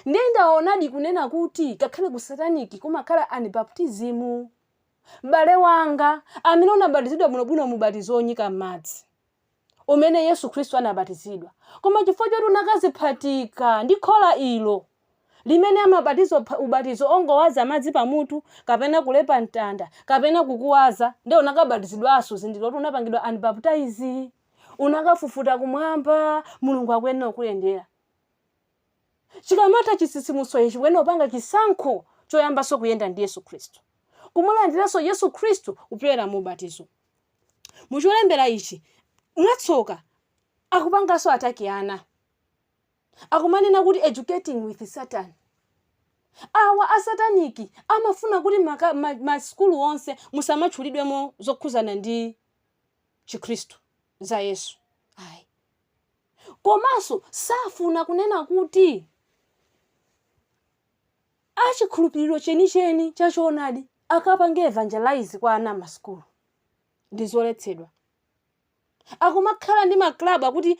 Ndiye ndaonadi kunena kuti ngakhale ku satanic kumakhala unbaptism. M'bale wanga, amene unabatizidwa bwinobwino mu ubatizo wonyika m'madzi, umene Yesu Khristu anabatizidwa, koma chifukwa choti unakaziphatika ndi khola ilo, limene amabatiza ubatizo ongowaza madzi pamutu kapena kulepa mtanda kapena kukuwaza nde unakabatizidwanso zindikira kuti unapangidwa unbaptize unakafufuta kumwamba mulungu akuyenera kukuyendera chikamatha chitsitsimutso ichi ukuyenera kupanga chisankho choyambanso kuyenda ndi yesu khristu kumulandiranso yesu khristu kupyolera mu ubatizo mucholembera ichi mwatsoka akupanganso attack ana akumanena kuti educating with satan awa asataniki amafuna kuti masukulu onse musamatchulidwemo zokhuzana ndi chikhristu za yesu ayi komanso safuna kunena kuti achikhulupiriro chenicheni chachoonadi akapange evangelize kwa ana masukulu ndi zoletsedwa akumakhala ndi ma club akuti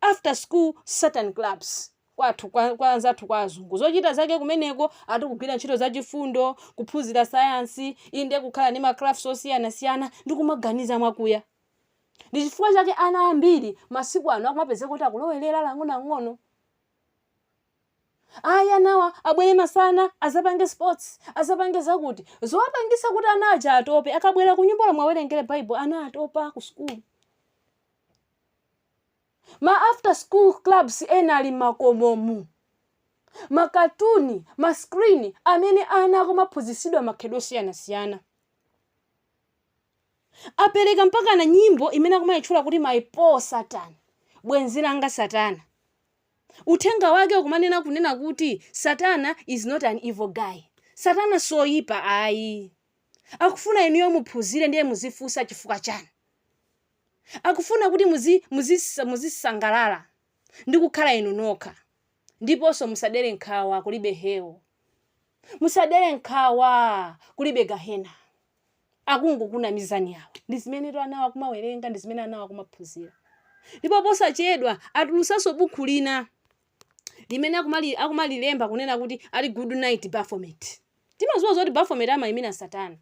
after school satan clubs kwathu kwa anzathu kwa azungu zochita zake kumeneko ati kugwira ntchito zachifundo kuphunzira sayansi inde kukhala ndi ma crafts osiyanasiyana ndi kumaganiza mwakuya ndi chifukwa chake ana ambiri masiku ano akumapezeka kuti akulowerera ang'onoang'ono ayi anawa abwere masana azapange sports azapange zakuti zowapangisa kuti ana aja atope akabwera ku nyumba lomwe awerengere bible ana atopa ku school ma after school clubs ena ali makomomu makatuni ma screen amene ana akumaphunzitsidwa makhalidwe osiyanasiyana apereka mpaka na nyimbo imene akumayitchula kuti my pal satan bwenzi langa satana Uthenga wake ukumanena kunena kuti satana is not an evil guy. Satana soyipa ayi. Akufuna inuyo muphunzire ndiye muzifunsa chifukwa chani. Akufuna kuti muzi, muzi, muzisangalala ndi kukhala inu nokha. Ndiponso musadere nkhawa kulibe hell. Musadere nkhawa kulibe gahena. Akungokunamizani awa. Ndi zimenetu anawa akumawerenga, ndi zimene anawa akumaphunzira. Ndipo posachedwa atulutsanso bukhu lina limene akumalilemba kunena kuti ali good night Baphomet. Timadziwa zoti Baphomet amayimira Satana.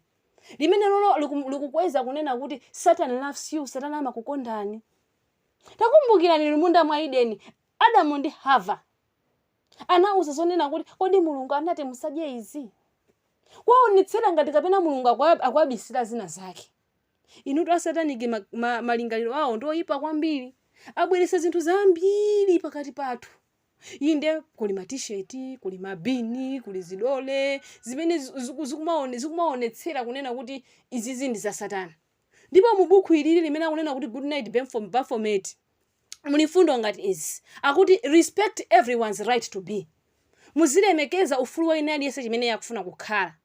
Limene lolo likukweza kunena kuti Satan loves you, Satana amakukondani. Takumbukirani munda mwa Edeni, Adamu ndi Hava anauza zonena kuti kodi Mulungu anati musadye izi? Kuwaonetsera ngati kapena Mulungu akuwabisira zina zake. Inutu asataniki malingaliro awo ndi oyipa kwambiri. Abweretsa zinthu zambiri pakati pathu. Inde kuli ma t-shirt, kuli mabini, kuli zidole zimene zikumaonetsera kunena kuti izizi ndi za satana. Ndipo mu buku ilili limene akunena kuti Good Night Baphomet Muli mfundo ngati izi, akuti respect everyone's right to be, muzilemekeza ufulu wa wina aliyense chimene iye akufuna kukhala,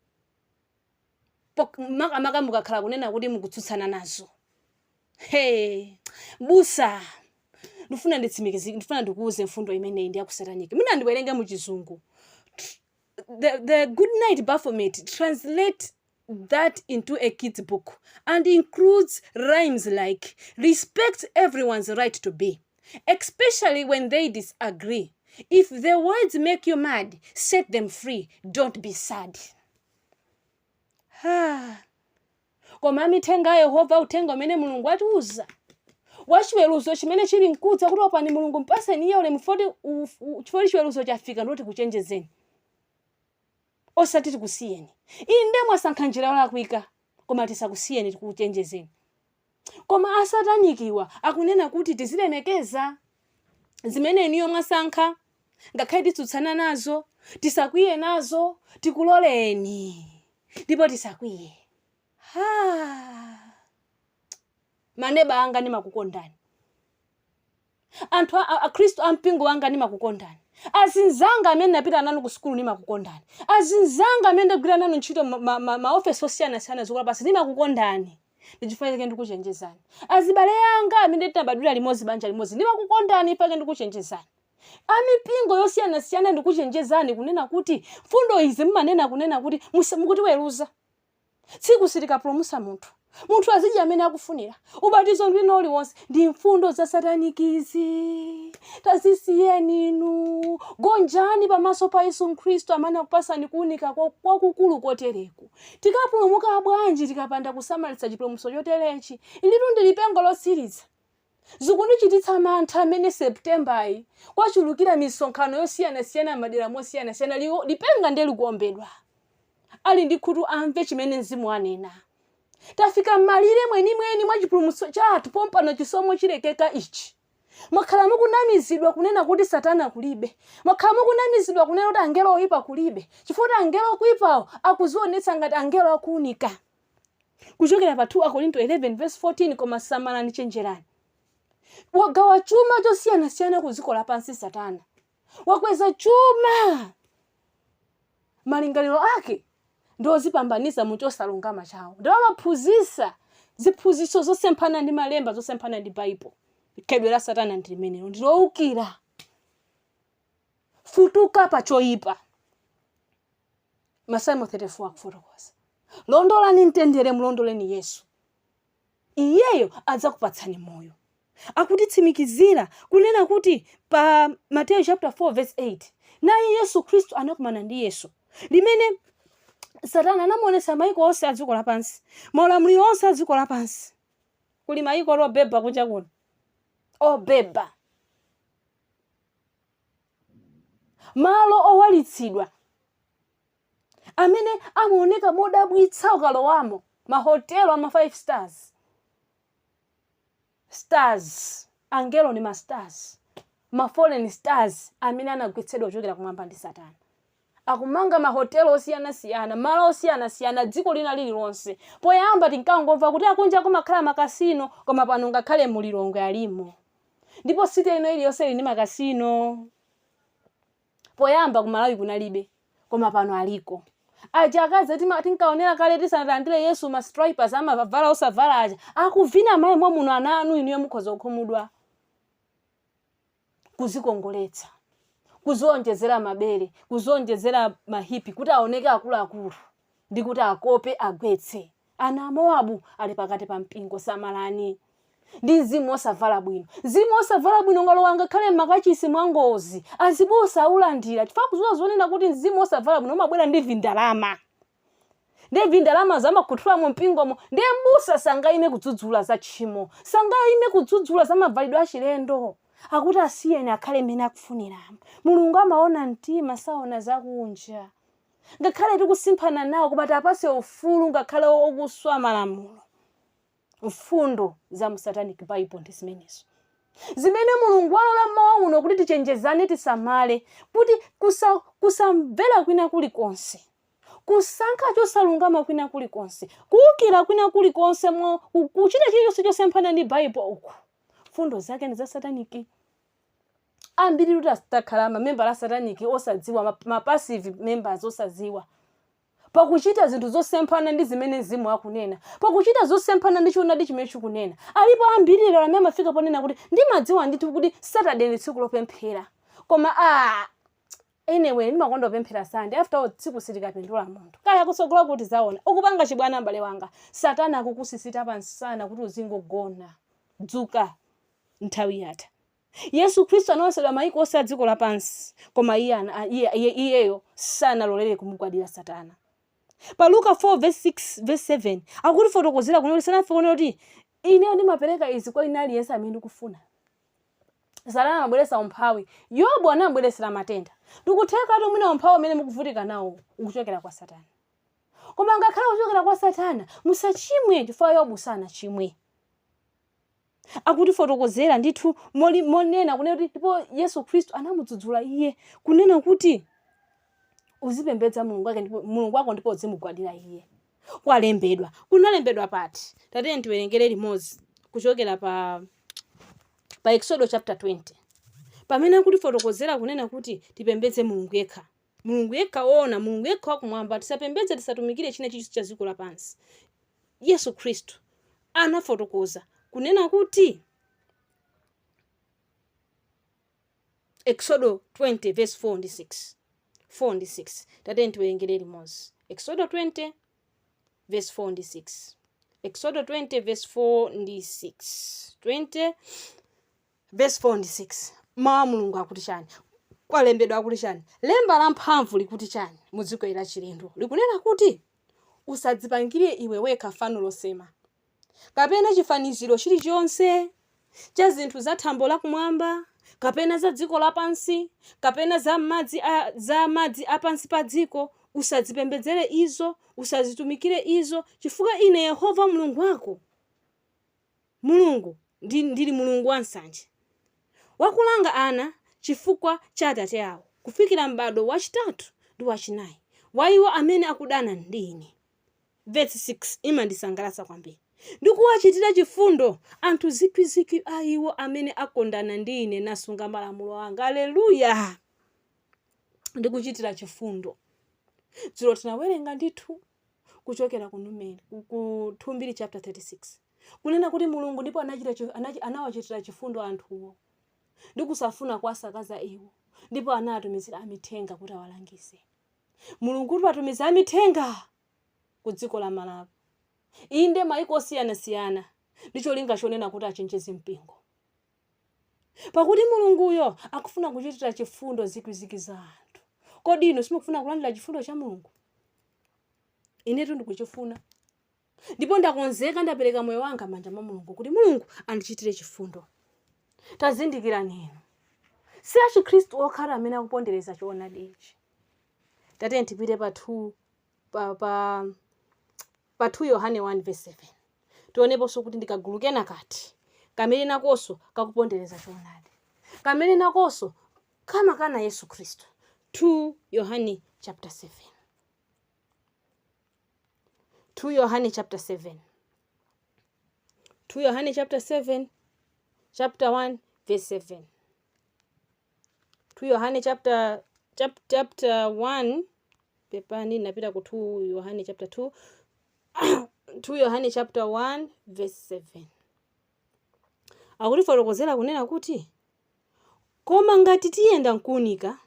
makamaka mukakhala kunena kuti mukutsutsana nazo. Hey, busa, ndifuna nditsimikizike, ndifuna ndikuuze mfundo imeneyi ndi yakusataniki. Mwina ndiwerenge mu Chizungu. The Good Night Baphomet translate that into a kid's book and includes rhymes like respect everyone's right to be, especially when they disagree. If the words make you mad, set them free, don't be sad. Ha. Koma amithenga a Yehova, uthenga umene Mulungu atiuza wachiweruzo chimene chili mkudza, kuti opani Mulungu, mpaseni iye ulemu, foti chifukwa chiweruzo chafika, ndoti kuchenjezeni, osati tikusiyeni. Inde, mwasankha njira yolakwika, koma tisakusiyeni, tikuchenjezeni. Koma asatanikiwa akunena kuti tizilemekeza zimene inuyo mwasankha, ngakhale titsutsana nazo, tisakwiye nazo, tikuloleni ndipo tisakwiye. Ha, maneba anga, ndimakukondani. Anthu akhristu a mpingo wanga, ndimakukondani. Azinzanga amene napita nanu ku sukulu, ndimakukondani. Azinzanga amene ndagwira nanu ntchito maofesi osiyanasiyana dziko lapansi, ndimakukondani. Ndichifukwa chake ndikuchenjezani. Azibale anga amene tinabadwira limodzi, banja limodzi, ndimakukondani, chifukwa ndikuchenjezani. Amipingo yosiyanasiyana, ndikuchenjezani kunena kuti mfundo izi mumanena kunena kuti mukutiweruza. Tsiku silikapulumutsa munthu, munthu azidya amene akufunira, ubatizo ndi wina uliwonse, ndi mfundo za satanikizi. Tazisiyeni inu. Gonjani pamaso pa Yesu Khristu amene akupasani kuwunika kwakukulu kotereku. Tikapulumuka bwanji tikapanda kusamalitsa chipulumutso choterechi? Ilitu ndi lipenga lotsiriza. Zikundichititsa mantha amene September kwachulukira misonkhano yosiyanasiyana madera mosiyanasiyana. Lipenga ndiye likuombedwa. Ali ndi khutu amve chimene Mzimu anena. Tafika m'malire mwenimweni mwa chipulumutso chathu pompano chisomo chilekeka ichi. Mwakhala mukunamizidwa kunena kuti Satana kulibe. Mwakhala mukunamizidwa kunena kuti angelo oyipa kulibe, chifukwa kuti angelo okuipawo akuzionetsa ngati angelo akuunika, kuchokera pa 2 Akorinto 11 verse 14. Koma samalani, chenjerani. Wagawa chuma chosiyanasiyana ku dziko lapansi. Satana wakweza chuma, malingaliro ake ndi ozipambanisa mu chosalungama chawo, ndipo amaphunzitsa ziphunzitso zosemphana ndi malemba, zosemphana ndi Baibulo. Khalidwe la Satana ndi limenelo, ndi lowukira. Futuka pa choyipa, Masalimo 34 akufotokoza. Londolani mtendere, mulondoleni Yesu, iyeyo adzakupatsani moyo. Akutitsimikizira kunena kuti pa Mateyu chapter 4 verse 8, naye Yesu Khristu anakumana ndi Yesu limene Satana anamuonetsa maiko onse a dziko lapansi, maulamuliro onse a dziko lapansi. Kuli maiko obeba kunja kuno, obeba, malo owalitsidwa amene amaoneka modabwitsa ukalowamo, mahotelo ama 5 stars, stars, angelo ndi ma stars, ma fallen stars amene anagwetsedwa kuchokera kumwamba ndi Satana, akumanga mahotelo osiyanasiyana, malo osiyanasiyana, dziko lina lililonse. Poyamba tinkangomva kuti akunja kumakhala makasino, koma pano ngakhale mu Lilongwe alimo, ndipo city ino iliyonse ili ndi makasino. Poyamba ku Malawi kunalibe, koma pano aliko. Aja akazi tinkaonera kale tisanalandire Yesu, ma strippers amavala osavala aja, akuvina mayi muno. Ana anu, inuyo mukhoza kukhumudwa. Kuzikongoletsa, kuzionjezera mabere, kuzionjezera mahipi kuti aoneke akuluakulu ndi kuti akope, agwetse. Ana a Mowabu ali pakati pa mpingo. Samalani ndi mzimu osavala bwino. Mzimu osavala bwino ngalowa ngakhale m'makachisi mwangozi, azibusa aulandira, chifukwa kuzuwa zonena kuti mzimu osavala bwino umabwera ndi vindalama, ndi vindalama zamakhuthula mu mpingomo. Ndiye mbusa sangayime kudzudzula za tchimo, sangayime kudzudzula za mavalidwe achilendo. Akuti asiyeni akhale mmene akufuniramo. Mulungu amaona mtima, saona zakunja. Ngakhale tikusimphana nawo, koma tapase ufulu ngakhale okuswa malamulo. Mfundo za mu Satanic Bible ndi zimenezo zimene Mulungu walola mmawa uno kuti tichenjezane, tisamale kuti kusamvera kwina kulikonse, kusankha chosalungama kwina kulikonse, kuwukira kwina kulikonse, kuchita chilichonse chosemphana ndi Baibulo uku. Mfundo zake ndi za sataniki. Ambiri kuti takhala mamembala a sataniki osadziwa, ma passive members osadziwa. Pakuchita zinthu zosemphana ndi zimene Mzimu akunena, pakuchita zosemphana ndi choonadi chimene chikunena. Alipo ambiri lero amene amafika ponena kuti, Ndimadziwa ndithu kuti Saturday ndi tsiku lopemphera, koma aah, anyway, ndimakonda kupemphera Sunday, after all tsiku silikapindula munthu. Kaya kutsogoloku tidzaona. Ukupanga chibwana m'bale wanga. Satana akukusisita pamsana kuti uzingogona. Dzuka. Nthawi yatha. Yesu Khristu anaonetsedwa maiko onse a dziko lapansi, koma iye, iye, iye, iyeyo sanalolere kumugwadira Satana. Pa Luka 4 verse 6 verse 7 akutifotokozera kunena kuti Satana afika kunena kuti ineyo ndimapereka izi kwa ina aliyense amene ndikufuna. Satana amabweretsa umphawi. Yobu anamubweretsera matenda. Ndikuthekatu mwina umphawi umene mukuvutika nawo ukuchokera kwa Satana. Koma ngakhale kuchokera kwa Satana, musachimwe chifukwa Yobu sanachimwe. Akutifotokozera ndithu moli, monena kunena kuti ndipo Yesu Khristu anamudzudzula iye kunena kuti uzipembedza Mulungu wake ndipo Mulungu wako ndipo uzimugwadira iye. Kwalembedwa. Kunalembedwa pati? Tatiyeni tiwerengere limodzi kuchokera pa Exodo chapter 20 pamene akutifotokozera kunena kuti tipembedze Mulungu yekha. Mulungu yekha woona, Mulungu yekha wakumwamba, tisapembedze, tisatumikire china chilichonse cha dziko lapansi. Yesu Khristu anafotokoza kunena kuti Exodo 20 verse 4 ndi 6 4 ndi 6 tatiyeni tiwerengere limodzi Exodo 20 verse 4 ndi 6 Exodo 20 verse 4 ndi 6 20 verse 4 ndi 6 mawu a Mulungu akuti chani? Kwalembedwa akuti chani? Lemba la mphamvu likuti chani mu dziko ili la chilendo? Likunena kuti usadzipangire iwe wekha fano losema, kapena chifaniziro chilichonse cha zinthu za thambo lakumwamba, kapena za dziko lapansi, kapena za m'madzi a, za madzi a pansi pa dziko, usadzipembedzere izo, usazitumikire izo, chifukwa Ine Yehova Mulungu wako, Mulungu, ndi, ndiri Mulungu wansanje, wakulanga ana chifukwa cha atate awo, kufikira m'badwo wachitatu ndi wachinayi wa iwo amene akudana ndi ine. Vesi 6 imandisangalatsa kwambiri. Ndi kuwachitira chifundo anthu zikwizikwi a iwo amene akondana ndi ine nasunga malamulo anga. Aleluya! Ndi kuchitira chifundo. Dzulo tinawerenga ndithu kuchokera ku Numeri, ku 2 Mbiri chapter 36 kunena kuti Mulungu ndipo anawachitira chifundo anthuwo ndi kusafuna kuwasakaza iwo, ndipo anawatumizira amithenga kuti awalangize. Mulungu kuti watumiza amithenga ku dziko la Malawi, inde maiko osiyanasiyana, ndi cholinga chonena kuti achenjeze mpingo. Pakuti Mulunguyo akufuna kuchitira chifundo zikwizikwi za anthu. Kodi inu simukufuna kulandira chifundo cha Mulungu? Inetu ndikuchifuna. Ndipo ndakonzeka, ndapereka moyo wanga m'manja mwa Mulungu kuti Mulungu andichitire chifundo. Tazindikirani inu. Si achikhristu okha amene akupondereza choonadi ichi. Tatiyeni tipite pa 2 pa pa pa 2 Yohane 1 verse 7. Tioneponso kuti ndi kagulu kena kati kamene nakonso kakupondereza choonadi. Kamene nakonso kamakana Yesu Khristu. 2 Yohane chapter 7. 2 Yohane chapter 7. 2 Yohane chapter 7 chapter 1 verse 7. 2 Yohane chapter chapter 1 pepani napita ku 2 Yohane chapter 2 2 Yohane chapter 1 verse 7 akutifotokozera kunena kuti koma ngati tiyenda nkuunika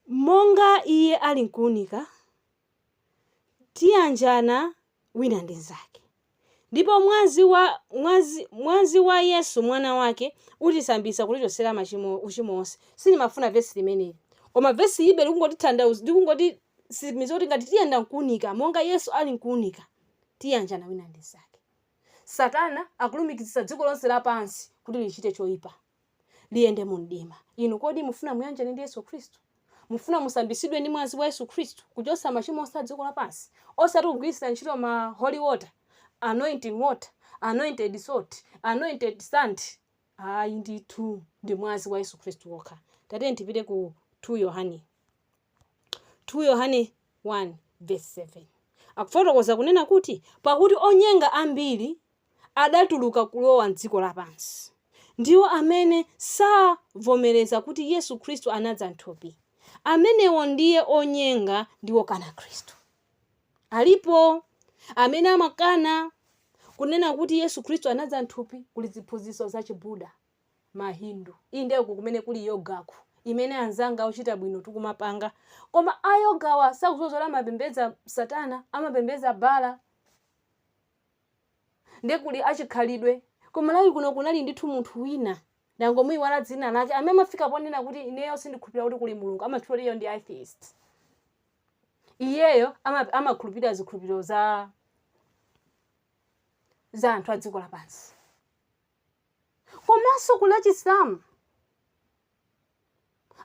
monga iye ali nkuunika tiyanjana wina ndi mnzake. Ndipo mwazi wa Yesu mwana wake utisambitsa kutichotsera machimo uchimo wonse. Sindimafuna vesi limeneli. Koma vesi ibe likungotithandauza likungotitsimikiza kuti ngati tiyenda nkuunika monga Yesu ali nkuunika tiyanjana wina ndi mnzake. Satana akulumikizitsa dziko lonse lapansi kuti lichite choipa. Liyende mu mdima. Inu kodi mufuna muyanjane ndi Yesu Khristu? Mufuna musambitsidwe ndi mwazi wa Yesu Khristu kuchotsa machimo onse a dziko lapansi? Osati kugwiritsira ntchito ma holy water, anointing water, anointed salt, anointed sand. Ayi ndithu, ndi mwazi wa Yesu Khristu wokha. Tatiyeni tipite ku 2 Yohane. 2 Yohane 1 verse 7. Akufotokoza kunena kuti pakuti onyenga ambiri adatuluka kulowa m'dziko lapansi. Ndiwo amene savomereza kuti Yesu Khristu anadza m'thupi. Amenewo ndiye onyenga ndi wokana Khristu. Alipo amene amakana kunena kuti Yesu Khristu anadza m'thupi. Kuli ziphunzitso za Chibuda, ma Hindu, inde uku kumene kuli yogaku imene anzanga ochita bwino tikumapanga. Koma a yogawa sakudziwa zoti amapembedza Satana, amapembedza Bala. Nde kuli achikhalidwe. Ku Malawi kuno kunali ndithu munthu wina, ndangomuiwala dzina lake, amene amafika ponena kuti ineyo sindikhulupirira kuti kuli Mulungu, amadzitchula kuti iyeyo ndi atheist. Iyeyo amakhulupirira zikhulupiriro za za anthu a dziko lapansi. Komanso kuli achisilamu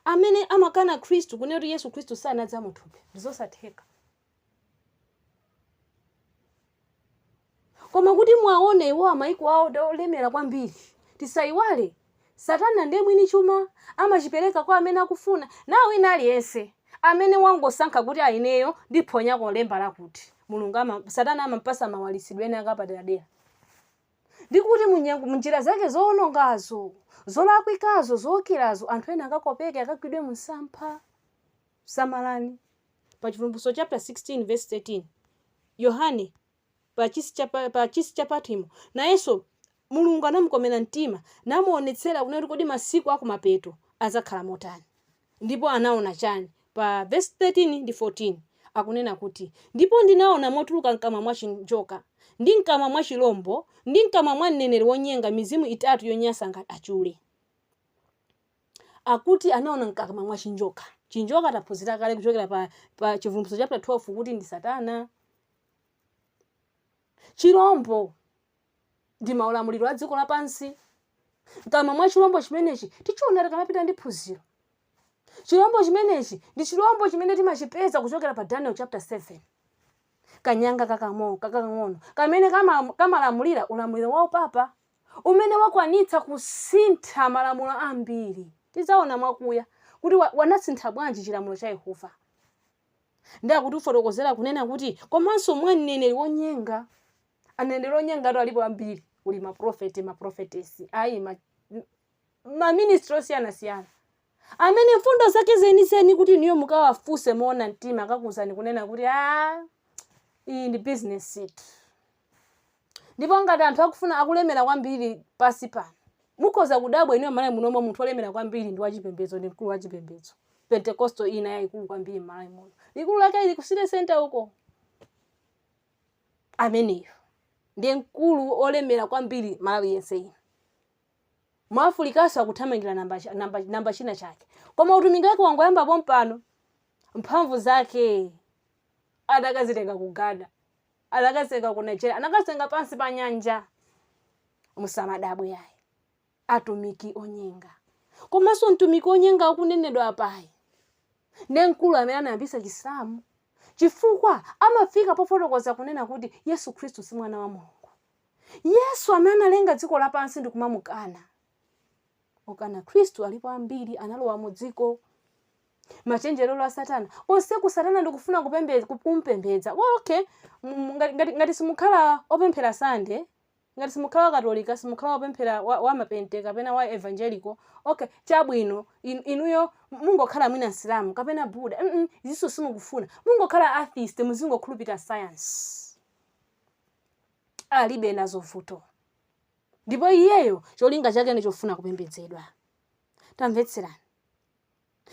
amene amakana Khristu, kunena kuti Yesu Khristu sanadza muthupi, ndizosatheka. Koma kuti mwaone iwowa maiko awo ndi olemera kwambiri. Tisaiwale, Satana ndiye mwini chuma, amachipereka kwa amene akufuna. Na wina aliyense amene wangosankha kuti a ineyo ndiphonyako lemba lakuti, Mulungu ama, Satana amampasa mawalitsidwe ena ake apaderadera. Ndi kuti munjira zake zoonongazo, zolakwikazo, zoukirazo, anthu ena akakopeke, akagwidwe mumsampha. Samalani. Pa Chivumbulutso chapter 16 verse 13, Yohane pa chisi cha pa chisi cha Patimo, nayenso Mulungu anamukomera mtima namuonetsera kunena kuti kodi masiku akumapeto adzakhala motani. Ndipo anaona chani? Pa verse 13 ndi 14 akunena kuti, Ndipo ndinaona motuluka mkamwa mwa chinjoka, ndi mkamwa mwa chilombo, ndi mkamwa mwa mneneri wonyenga mizimu itatu yonyansa ngati achule. Akuti anaona mkamwa mwa chinjoka. Chinjoka taphunzira kale kuchokera pa Chivumbulutso chapter 12 kuti ndi Satana. Chilombo ndi maulamuliro a dziko lapansi. Mkamwa mwa chilombo chimenechi tichiona tikamapita ndi phunziro. Chilombo chimenechi ndi chilombo chimene timachipeza kuchokera pa Daniel chapter 7. Kanyanga kakang'ono kamene kamalamulira ulamuliro wa upapa umene wakwanitsa kusintha malamulo ambiri. Tidzaona mwakuya kuti wanasintha bwanji chilamulo cha Yehova. Ndiye akutifotokozera kunena kuti komanso mwa mneneri wonyenga. Aneneri onyengatu alipo ambiri. Kuli maprofeti, maprofetesi, ayi ma ministry osiyanasiyana amene mfundo zake zenizeni kuti inuyo mukawafunse moona mtima akakuwuzani kunena kuti a iyi ndi business itu. Ndipo ngati anthu akufuna akulemera kwambiri pasi pano, mukhoza kudabwa inuyo Malawi munomo munthu olemera kwambiri ndi wachipembedzo, ndi mkulu wachipembedzo. Pentecostal ina yayikulu kwambiri m'Malawi muno. Likulu lake lili ku city center uko. Ameneyo ndiye mkulu olemera kwambiri Malawi yense ino. Mu Afrikanso akuthamangira namba china chake. Koma utumiki wake wangoyamba pompano. Mphamvu zake adakazitenga ku Ghana, anakazitenga ku Nigeria, anakazitenga pansi pa nyanja. Musamadabwe ayi. Atumiki onyenga. Komanso mtumiki onyenga akunenedwa apayi ndiye mkulu amene anayambisa Chisilamu, chifukwa amafika pofotokoza kunena kuti Yesu Khristu si mwana wa Mulungu. Yesu amene analenga dziko lapansi ndi kumamukana. Okana Khristu alipo ambiri, analowa mu dziko. Machenjerero a Satana. Konseku Satana ndikufuna kumpembedza. Well, okay. Ngati simukhala opemphera Sunday, ngati simukhala wa Katolika, simukhala wopemphera wa mapente kapena wa evangelical, okay, chabwino, inuyo mungokhala mwina Msilamu kapena Buddha, izinso simukufuna. Mungokhala atheist, muzingokhulupirira science. Alibe nazo vuto. Ndipo iyeyo cholinga chake ndi chofuna kupembedzedwa. Tamvetserani.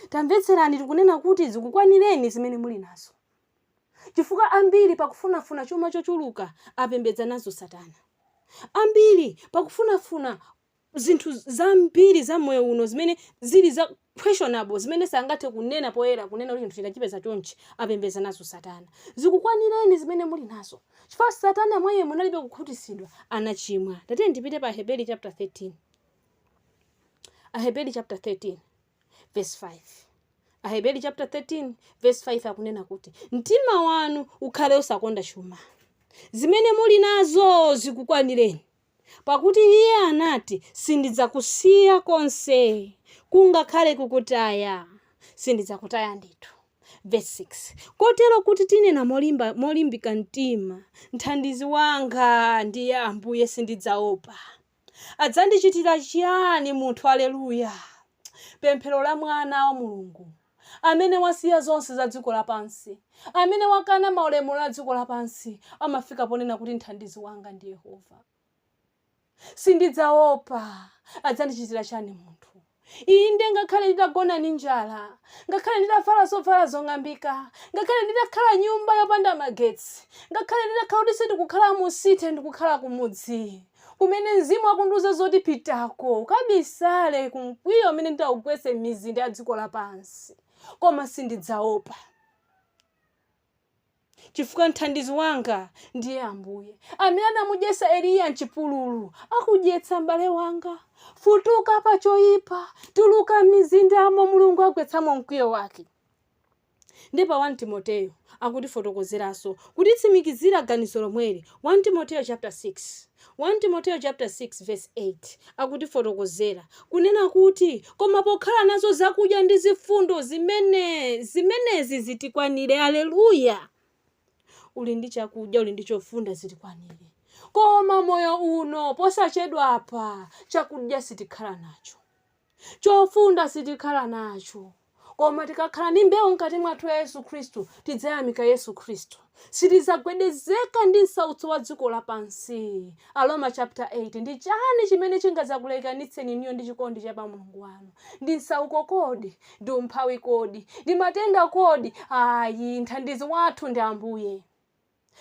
Tamvetserani, tikunena kuti zikukwanireni zimene muli nazo. Chifukwa ambiri pakufunafuna chuma chochuluka apembedza nazo Satana. Ambiri pakufunafuna zinthu zambiri za moyo uno zimene zili za questionable, zimene sangathe kunena poyera kunena kuti chinthu chitachipeza chonchi, apembedza nazo Satana. Zikukwanireni zimene muli nazo. Chifukwa Satana mwa iye munalibe kukhutitsidwa, anachimwa. Tatiyeni tipite pa Aheberi chapter 13. Aheberi chapter 13 verse 5. Aheberi chapter 13 verse 5 akunena kuti mtima wanu ukhale osakonda chuma, zimene muli nazo zikukwanireni, pakuti iye anati, sindidzakusiya konse, kungakhale kukutaya, sindidzakutaya ndithu. Verse 6, kotero kuti tinena molimba, molimbika mtima, mthandizi wanga ndiye Ambuye, sindidzaopa. Adzandichitira chiyani munthu? Aleluya! Pemphero la mwana wa Mulungu amene wasiya zonse za dziko lapansi, amene wakana maulemerero a dziko lapansi, amafika ponena kuti mthandizi wanga ndi Yehova. Sindidzaopa, adzandichitira chani munthu? Inde, ngakhale nditagona ndi njala, ngakhale nditavala zovala zong'ambika, ngakhale nditakhala nyumba yopanda magetsi, ngakhale nditakhala kuti sindikukhala mu city, ndikukhala kumudzi, kumene mzimu akundiuza zoti pitako ukabisale ku mkwiyo umene nditaugwetse m'mizinda ya dziko lapansi, koma sindidzaopa, chifukwa mthandizi wanga ndiye Ambuye. Amene anamudyetsa Eliya mchipululu akudyetsa m'bale wanga. Futuka pa choyipa, tuluka m'mizindamo, Mulungu agwetsamo mkwiyo wake. Ndi pa 1 Timoteyo akutifotokozeranso, kutitsimikizira ganizo lomweli. 1 Timoteyo chapter 6, 1 Timoteyo chapter 6 verse 8 akutifotokozera kunena kuti, koma pokhala nazo zakudya ndi zifundo, zimene zimenezi zitikwanire. Aleluya! Uli ndi chakudya, uli ndi chofunda, zitikwanire. Koma moyo uno posachedwapa chakudya sitikhala nacho, chofunda sitikhala nacho, koma tikakhala ndi mbewu mkati mwathu ya Yesu Khristu, tidzayamika Yesu Khristu, sitidzagwedezeka ndi msautso wa dziko lapansi. Aroma chapter 8, ndi chani chimene chingadzakulekanitseni inuyo ndi chikondi cha pa Mulungu wanu? Ndi msauko kodi? Ndi umphawi kodi? Ndi matenda kodi? Ayi, mthandizi wathu ndi Ambuye.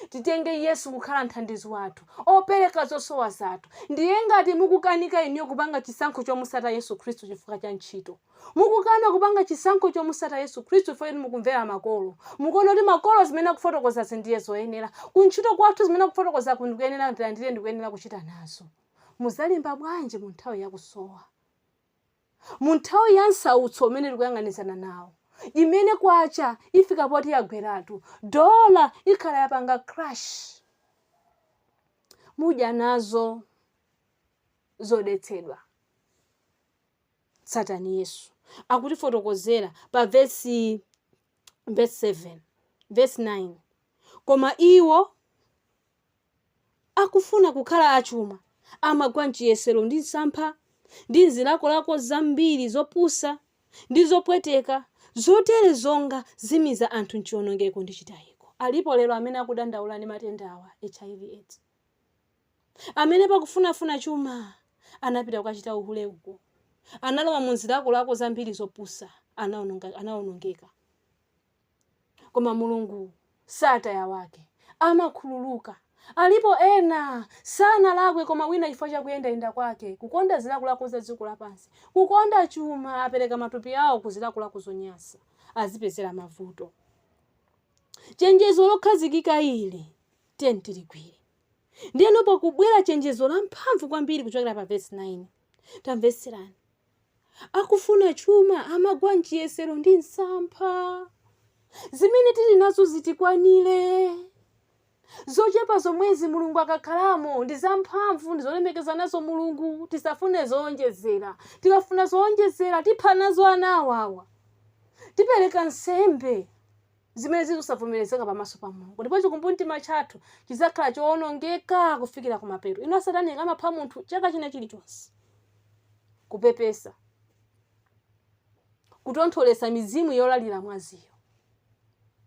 Titenge Yesu kukhala mthandizi wathu, opereka zosowa zathu. Ndiye ngati mukukanika inuyo kupanga chisankho chomusata Yesu Khristu chifukwa cha ntchito, mukukana kupanga chisankho chomusata Yesu Khristu chifukwa choti mukumvera makolo, mukuona kuti makolo zimene akufotokozazi ndiye zoyenera, kuntchito kwathu zimene akufotokozaku ndikuyenera ndilandire, ndikuyenera kuchita nazo, muzalimba bwanji mu nthawi yakusowa, mu nthawi ya msautso umene tikuyang'anizana nawo, imene kwacha ifika poti yagweratu, dola ikhala yapanga crash? Mudya nazo zodetsedwa. Tsatani Yesu. Akutifotokozera pa verse 7, verse 9, koma iwo akufuna kukhala achuma amagwa mchiyesero ndi msampha ndi mzilakolako zambiri zopusa ndi zopweteka, zotere zonga zimiza anthu mchiwonongeko ndi chitayiko. Alipo lero amene akudandaula ndi matenda awa, HIV AIDS, amene pakufunafuna chuma anapita kukachita uhule uko, analowa mu zilakolako zambiri zopusa, anawonongeka. Koma Mulungu sataya wake, amakhululuka. Alipo ena sanalakwe, koma wina chifukwa chakuyendayenda kwake, kukonda zilakolako za dziko lapansi, kukonda chuma, apereka matupi awo ku zilakolako zonyansa, azipezera mavuto. Chenjezo lokhazikika ili, tiyeni tiligwire. Ndiyeno pakubwera chenjezo la mphamvu kwambiri kuchokera pa verse 9. Tamvetserani. Akufuna chuma amagwa mchiyesero ndi msampha. Zimene tili nazo zitikwanire. Zochepa zomwezi Mulungu akakhalamo ndi zamphamvu, ndi zolemekeza nazo Mulungu. Tisafune zowonjezera. Tikafuna zowonjezera tipha nazo ana awawa. Tipereka nsembe zimene zili zosavomerezeka pamaso pa Mulungu, ndipo chikumbumtima chathu chidzakhala chowonongeka kufikira kumapeto. Inu, asatanic amapha munthu chaka china chilichonse kupepesa, kutontholetsa mizimu yolalira mwaziyo.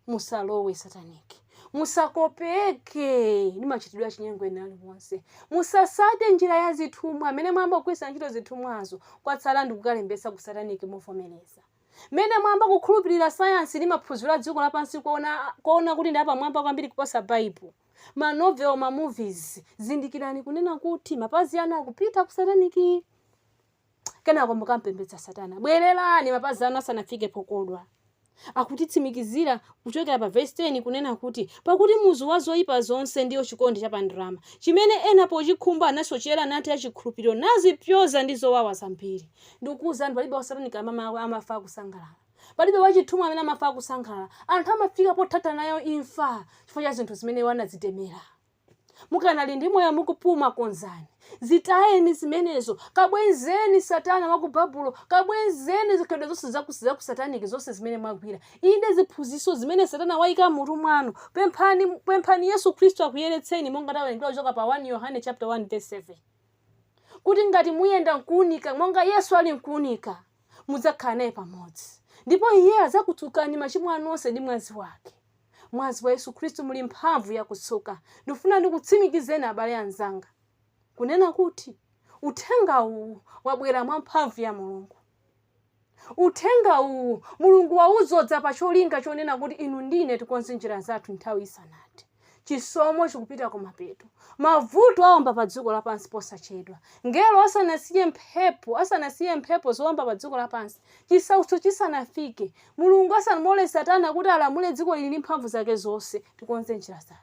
Musalowe satanic, musakopeke ndi machitidwe achinyengo ena aliwonse, musasate njira ya zithumwa. Amene mwayamba kugwiritsa ntchito zithumwazo, kwatsala ndi kukalembetsa ku satanic movomereza. Mmene mwayamba kukhulupirira sayansi ndi maphunziro a dziko lapansi kuona kuti ndi apamwamba kwambiri kuposa Baibulo, ma novel, ma movies, zindikirani kunena kuti mapazi anu akupita ku satanic. Kenako mukampembedza Satana. Bwererani mapazi anu asanafike pokodwa. Akutitsimikizira kuchokera pa verse 10 kunena kuti, pakuti muzu wa zoyipa zonse ndiyo chikondi cha pandalama, chimene ena pochikhumba anasochera nataya chikhulupiriro, nazipyoza ndi zowawa zambiri. Ndikukuwuzani, palibe wa satanic amafa akusangalala, palibe wachithumwa amene amafa akusangalala. Anthu amafika pothatha nayo imfa chifukwa cha zinthu zimene iwo anadzitemera. Mukanali ndi moyo mukupuma, konzani. Zitayeni zimenezo. Kabwenzeni Satana wa ku Babulo. Kabwenzeni zikhalidwe zonse za ku, za ku satanic zonse zimene mwagwira. Inde ziphunzitso zimene Satana waika mmutu mwanu. Pemphani, pemphani Yesu Khristu akuyeretseni monga tawerengera kuchoka pa 1 Yohane chapter 1 verse 7. Kuti ngati muyenda mkuunika monga Yesu ali mkuunika, mudzakhala naye pamodzi. Ndipo Iye adzakutsukani machimo anu onse ndi mwazi wake. Mwazi wa Yesu Khristu muli mphamvu yakutsuka. Ndikufuna ndikutsimikizeni abale anzanga kunena kuti uthenga uwu wabwera mwa mphamvu ya Mulungu. Uthenga uwu Mulungu waudzodza pa cholinga chonena kuti inu ndi ine tikonze njira zathu nthawi isanathe. Chisomo chikupita kumapeto. Mavuto aomba pa dziko lapansi posachedwa. Mngelo asanasiye mphepo, asanasiye mphepo zoomba pa dziko lapansi, chisautso chisanafike, Mulungu asanamulole Satana kuti alamule dziko ili ndi mphamvu zake zonse, tikonze njira zathu.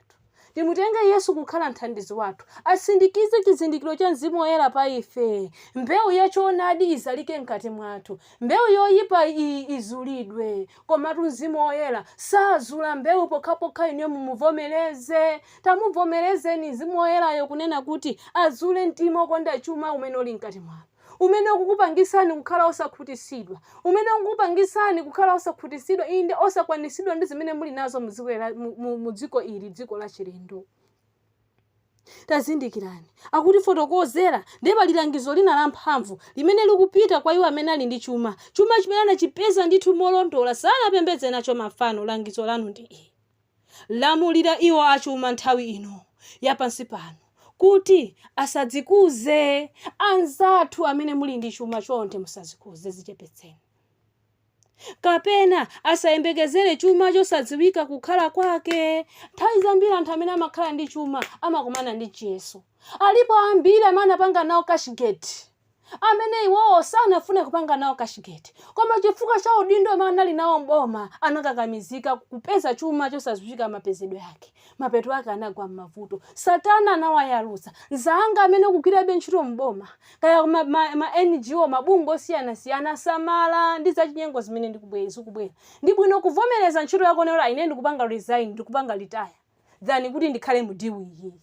Timutenge Yesu kukhala mthandizi wathu, asindikize chizindikiro cha Mzimu Woyera pa ife, mbewu ya choonadi izalike mkati mwathu, mbewu yoyipa iyi izulidwe. Komatu Mzimu Woyera sazula mbewu pokhapokha inuyo mumuvomereze. Tamuvomerezeni Mzimu Woyerayo kunena kuti azule mtima wokonda chuma umene uli mkati mwanu, umene ukukupangisani kukhala osakhutisidwa, umene ukukupangisani kukhala osakhutisidwa, inde osakwanisidwa ndi zimene muli nazo mu dziko ili, dziko lachilendo. Tazindikirani, akutifotokozera, ndiye pali langizo lina lamphamvu limene likupita kwa iwo amene ali ndi chuma, chuma chimene anachipeza ndithu molondola, sanapembedze nacho mafano. Langizo lanu ndi ili: Lamulira iwo achuma nthawi ino ya pansi pano, kuti asadzikuze. Anzathu amene muli ndi chuma, chonde musadzikuze, zichepetseni. Kapena asayembekezere chuma chosadziwika kukhala kwake. Nthawi zambiri anthu amene amakhala ndi chuma amakumana ndi chiyeso. Alipo ambiri amene anapanga nawo cashgate, amene iwowo sanafune kupanga nawo cashgate, koma chifukwa cha udindo umene anali nawo m'boma anakakamizika kupeza chuma chosadziwika mapezedwe ake. Mapeto ake anagwa m'mavuto. Satana anawayalutsa. Nzanga amene ukugwirabe ntchito m'boma, kaya ma, ma, ma NGO, mabungwe osiyanasiyana, samala ndi zachinyengo zimene zikubwera. Ndi bwino kuvomereza ntchito yako nero, ine ndikupanga resign, ndikupanga retire, than kuti ndikhale mu deal iyiyi,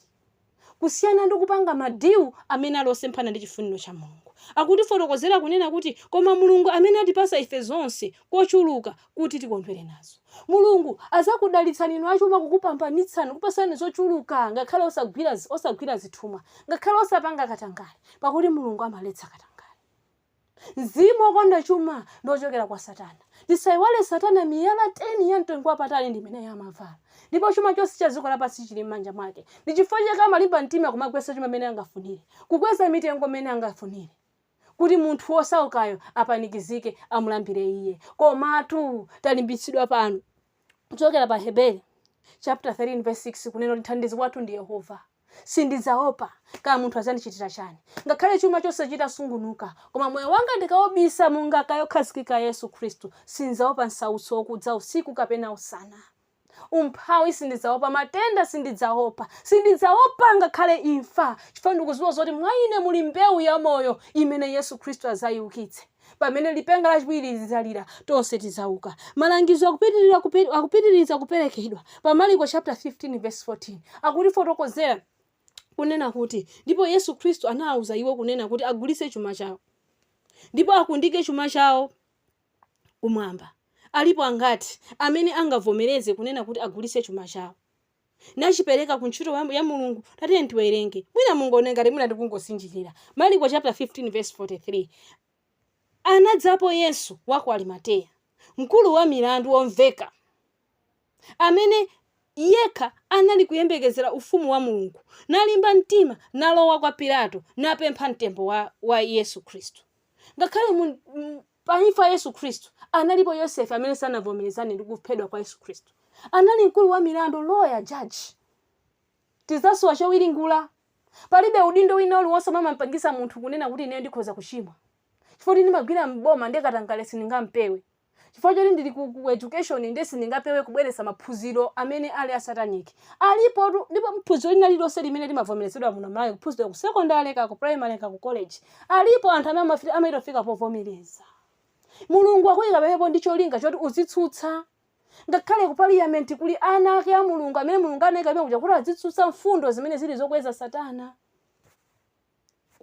kusiyana ndi kupanga ma deal amene ali osemphana ndi chifuniro cha Mulungu. Akutifotokozera kunena kuti koma Mulungu amene atipasa ife zonse kochuluka kuti tikondwere nazo. Mulungu azakudalitsani inu achuma, kukupambanitsani, kukupasani zochuluka, ngakhale osagwira zithumwa, ngakhale osapanga katangale, pakuti Mulungu amaletsa katangale. Mzimu wokonda chuma ndi wochokera kwa Satana. Tisayiwale Satana miyala 10 ya mtengo wapatali ndi imene amavala. Ndipo chuma chonse cha dziko lapansi chili m'manja mwake. Ndi chifukwa chake amalimba mtima kumagwetsa chuma mmene angafunire, kukweza mitengo mmene angafunire, kuti munthu wosaukayo apanikizike amulambire iye. Komatu talimbitsidwa pano kuchokera pa Heberi chapter 13 verse 6 kunena kuti mthandizi wathu ndi Yehova. Sindidzaopa kaya munthu adzandichitira chani. Ngakhale chuma chonse chitasungunuka, koma moyo wanga ndikaubisa mu ngaka yokhazikika ya Yesu Khristu, sindidzaopa msautso wokudza usiku kapena usana. Umphawi sindidzaopa, matenda sindidzaopa, sindidzaopa ngakhale imfa, chifukwa ndikudziwa zoti mwa ine muli mbewu ya moyo imene Yesu Khristu adzaiukitse. Pamene lipenga lachiwiri lidzalira, tonse tidzauka. Malangizo akupitiriza kuperekedwa pa Mariko chapter 15 verse 14. Akutifotokozera kunena kuti ndipo Yesu Khristu anawauza iwo kunena kuti agulitse chuma chawo ndipo akundike chuma chawo kumwamba. Alipo angati amene angavomereze kunena kuti agulitse chuma chawo nachipereka ku ntchito ya Mulungu? Tatiyeni tiwerenge. Mwina mungaone ngati mwina ndikungosinjirira. Mariko chapter 15 verse 43. Anadzapo Yesu wa ku Arimateya, mkulu wa milandu womveka, amene yekha anali kuyembekezera ufumu wa Mulungu, nalimba mtima nalowa kwa Pilato, napempha mtembo wa Yesu Khristu. Ngakhale pa imfa ya Yesu Khristu, analipo Yosefe amene sanavomerezane ndi kuphedwa kwa Yesu Khristu. Anali mkulu wa milandu, lawyer, judge. Tidzasowa chowiringula. Palibe udindo wina uliwonse omwe amampangisa munthu kunena kuti ineyo ndikhoza kuchimwa. Chifukwa kuti ndimagwira m'boma ndiye katangale sindingampewe. Chifukwa choti ndili ku education ndiye sindingapewe kubweretsa maphunziro amene ali a satanic. Alipotu ndipo phunziro lina lililonse limene limavomerezedwa muno Malawi kuphunzira ku secondary ka ku primary ka ku college. Alipo anthu amene amachita kufika povomereza. Mulungu akuyika pamenepo ndi cholinga choti uzitsutsa. Ngakhale ku parliament kuli ana ake a Mulungu amene Mulungu anayika kumene kuja kuti azitsutsa mfundo zimene zili zokweza Satana.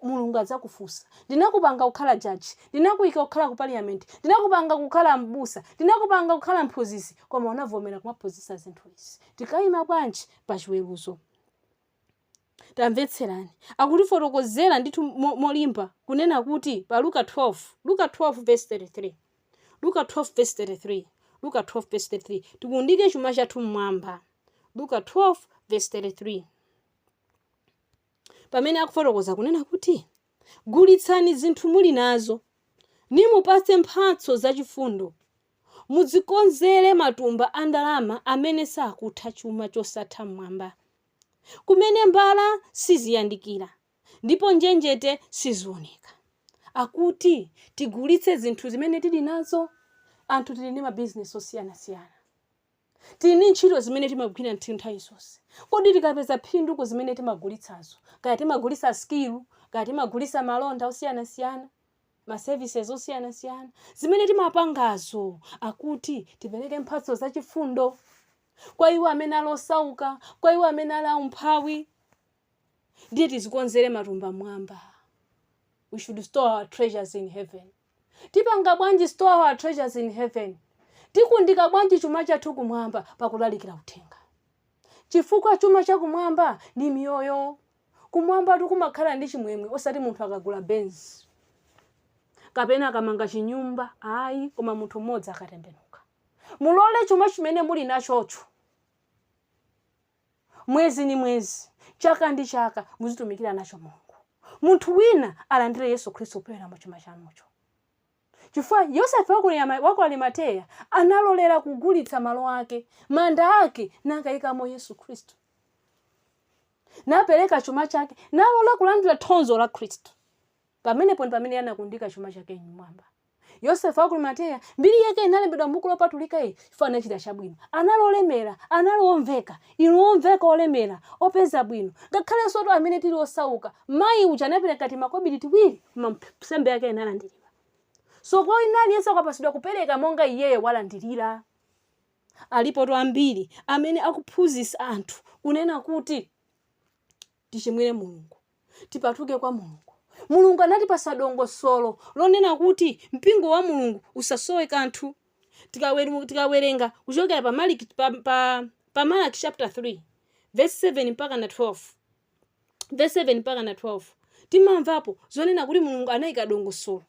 Mulungu adzakufunsa, ndinakupanga kukhala jaji, ndinakuyika kukhala ku parliament, ndinakupanga kukhala m'busa, ndinakupanga kukhala mphunzitsi, koma unavomera kumaphunzitsa zinthu izi. Tikayima bwanji pa chiweruzo? Tamvetserani, akutifotokozera ndithu molimba kunena kuti pa Luka 12, Luka 12 verse 33, Luka 12 verse 33, Luka 12 verse 33, tikundike chuma chathu mmwamba. Luka 12 verse 33. Pamene akufotokoza kunena kuti, Gulitsani zinthu muli nazo, nimupatse mphatso zachifundo, mudzikonzere matumba a ndalama amene sakutha chuma chosatha mmwamba, kumene mbala siziyandikira, ndipo njenjete sizioneka. Akuti tigulitse zinthu zimene tili nazo. Anthu tili ndi mabizinesi osiyanasiyana. Tili ndi ntchito zimene timagwira nthawi zonse. Kodi tikapeza phindu ku zimene timagulitsazo, kaya timagulitsa skill, kaya timagulitsa malonda osiyanasiyana, ma services osiyanasiyana, zimene timapangazo, akuti tipereke mphatso zachifundo kwa iwo amene ali osauka, kwa iwo amene ali aumphawi. Ndiye tizikonzere matumba mmwamba. We should store our treasures in heaven. Tipanga bwanji store our treasures in heaven? Tikundika bwanji chuma chathu kumwamba? Pakulalikira uthenga. Chifukwa chuma chakumwamba ndi miyoyo. Kumwamba tikumakhala ndi chimwemwe, osati munthu akagula Benz kapena akamanga chinyumba, ayi, koma munthu mmodzi akatembenuka. Mulole chuma chimene muli nachocho mwezi ndi mwezi, chaka ndi chaka, muzitumikira nacho Mulungu. Munthu wina alandire Yesu Khristu kupyolera mu chuma chanucho. Chifukwa Yosefe wa ku Arimateya analolera kugulitsa malo ake, manda ake, nakayikamo Yesu Khristu. Napereka chuma chake, nalola kulandira thonzo la Khristu. Pamenepo ndi pamene anakundika chuma chake mmwamba. Yosefe wa ku Arimateya, mbiri yake inalembedwa m'buku lopatulika iyi chifukwa anachita chabwino. Anali olemera, anali omveka. Inu omveka, olemera, opeza bwino, ngakhalenso tu amene tili osauka, mayi uja anapereka timakobiri tiwiri, koma nsembe yake inalandiridwa. So kwa wina aliyense akapatsidwa kupereka monga iyeyo walandirira. Alipotu ambiri amene akuphunzitsa anthu kunena kuti tichimwire Mulungu, tipatuke kwa Mulungu. Mulungu anatipasa dongosolo lonena kuti mpingo wa Mulungu usasowe kanthu. Tikawerenga kuchokera pa Malaki chapter 3 verse 7 mpaka na 12, verse 7 mpaka na 12, timamvapo zonena kuti Mulungu anayika dongosolo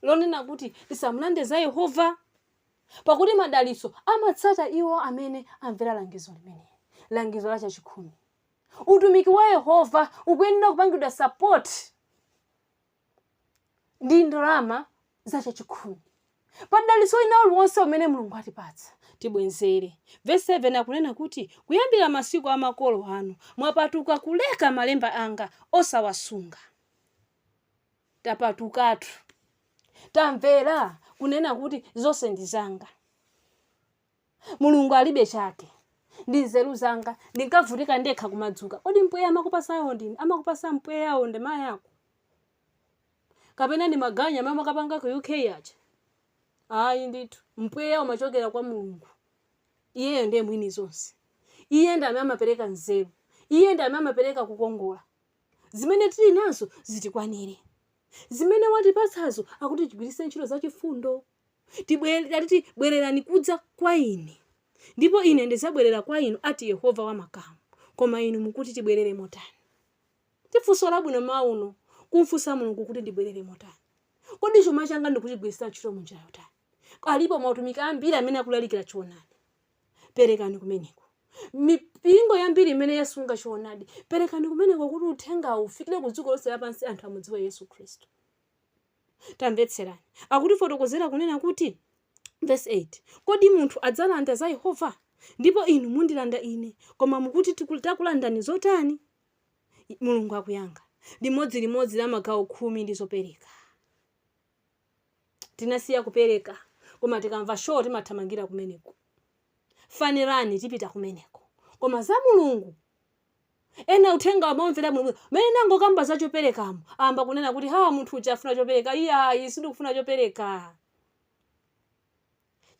lonena kuti tisamulande za Yehova, pakuti madalitso amatsata iwo amene amvera langizo limeneli, langizo la chachikhumi. Utumiki wa Yehova ukuyenera kupangidwa support ndi ndalama za chachikhumi. Padalitso wina uliwonse umene Mulungu atipatsa, tibwenzere. Verse 7 akunena kuti, kuyambira masiku a makolo anu mwapatuka kuleka malemba anga, osawasunga. Tapatukatu, tamvera kunena kuti zonse ndi zanga, Mulungu alibe chake, ndi nzeru zanga, ndinkavutika ndekha kumadzuka. Kodi mpweya amakupasawo ndini? Amakupasa mpweyawo ndi mayi ako kapena ndi maganyu amene amakapanga ku UK aja? Ayi ndithu, mpweya umachokera kwa Mulungu. Iyeyo ndiye mwini zonse. Iye ndi amene amapereka nzeru, iye ndi amene amapereka kukongola. Zimene tili nazo zitikwanire. Zimene watipatsazo akuti tigwiritse ntchito zachifundo. Atiti, bwererani kudza kwa ine, ndipo ine ndidzabwerera kwa inu, ati Yehova wa makamu. Koma inu mukuti, tibwerere motani? Ndi funso labwino mmawa uno kumfunsa Mulungu kuti ndibwerere motani. Kodi chuma changa ndikuchigwiritsa ntchito munjira yotani? Alipo mautumiki ambiri amene akulalikira choonadi. Perekani kumeneko. Mipingo yambiri imene yasunga choonadi, perekani kumeneko kuti uthengawu ufikire ku dziko lonse lapansi, anthu amudziwe Yesu Khristu. Tamvetserani, akutifotokozera kunena kuti, verse 8, kodi munthu adzalanda za Yehova? Ndipo inu mundilanda ine. Koma mukuti, takulandani zotani? Mulungu akuyankha, limodzilimodzi la magawo 10 ndi zopereka. Tinasiya kupereka, koma tikamva show timathamangira kumeneko, fanirani tipita kumeneko, koma za Mulungu, ena uthenga amamvera bwinobwino, mmene nangokamba za choperekamo ayamba kunena kuti, ha, munthu uja afuna chopereka. Iyayi, sindikufuna chopereka.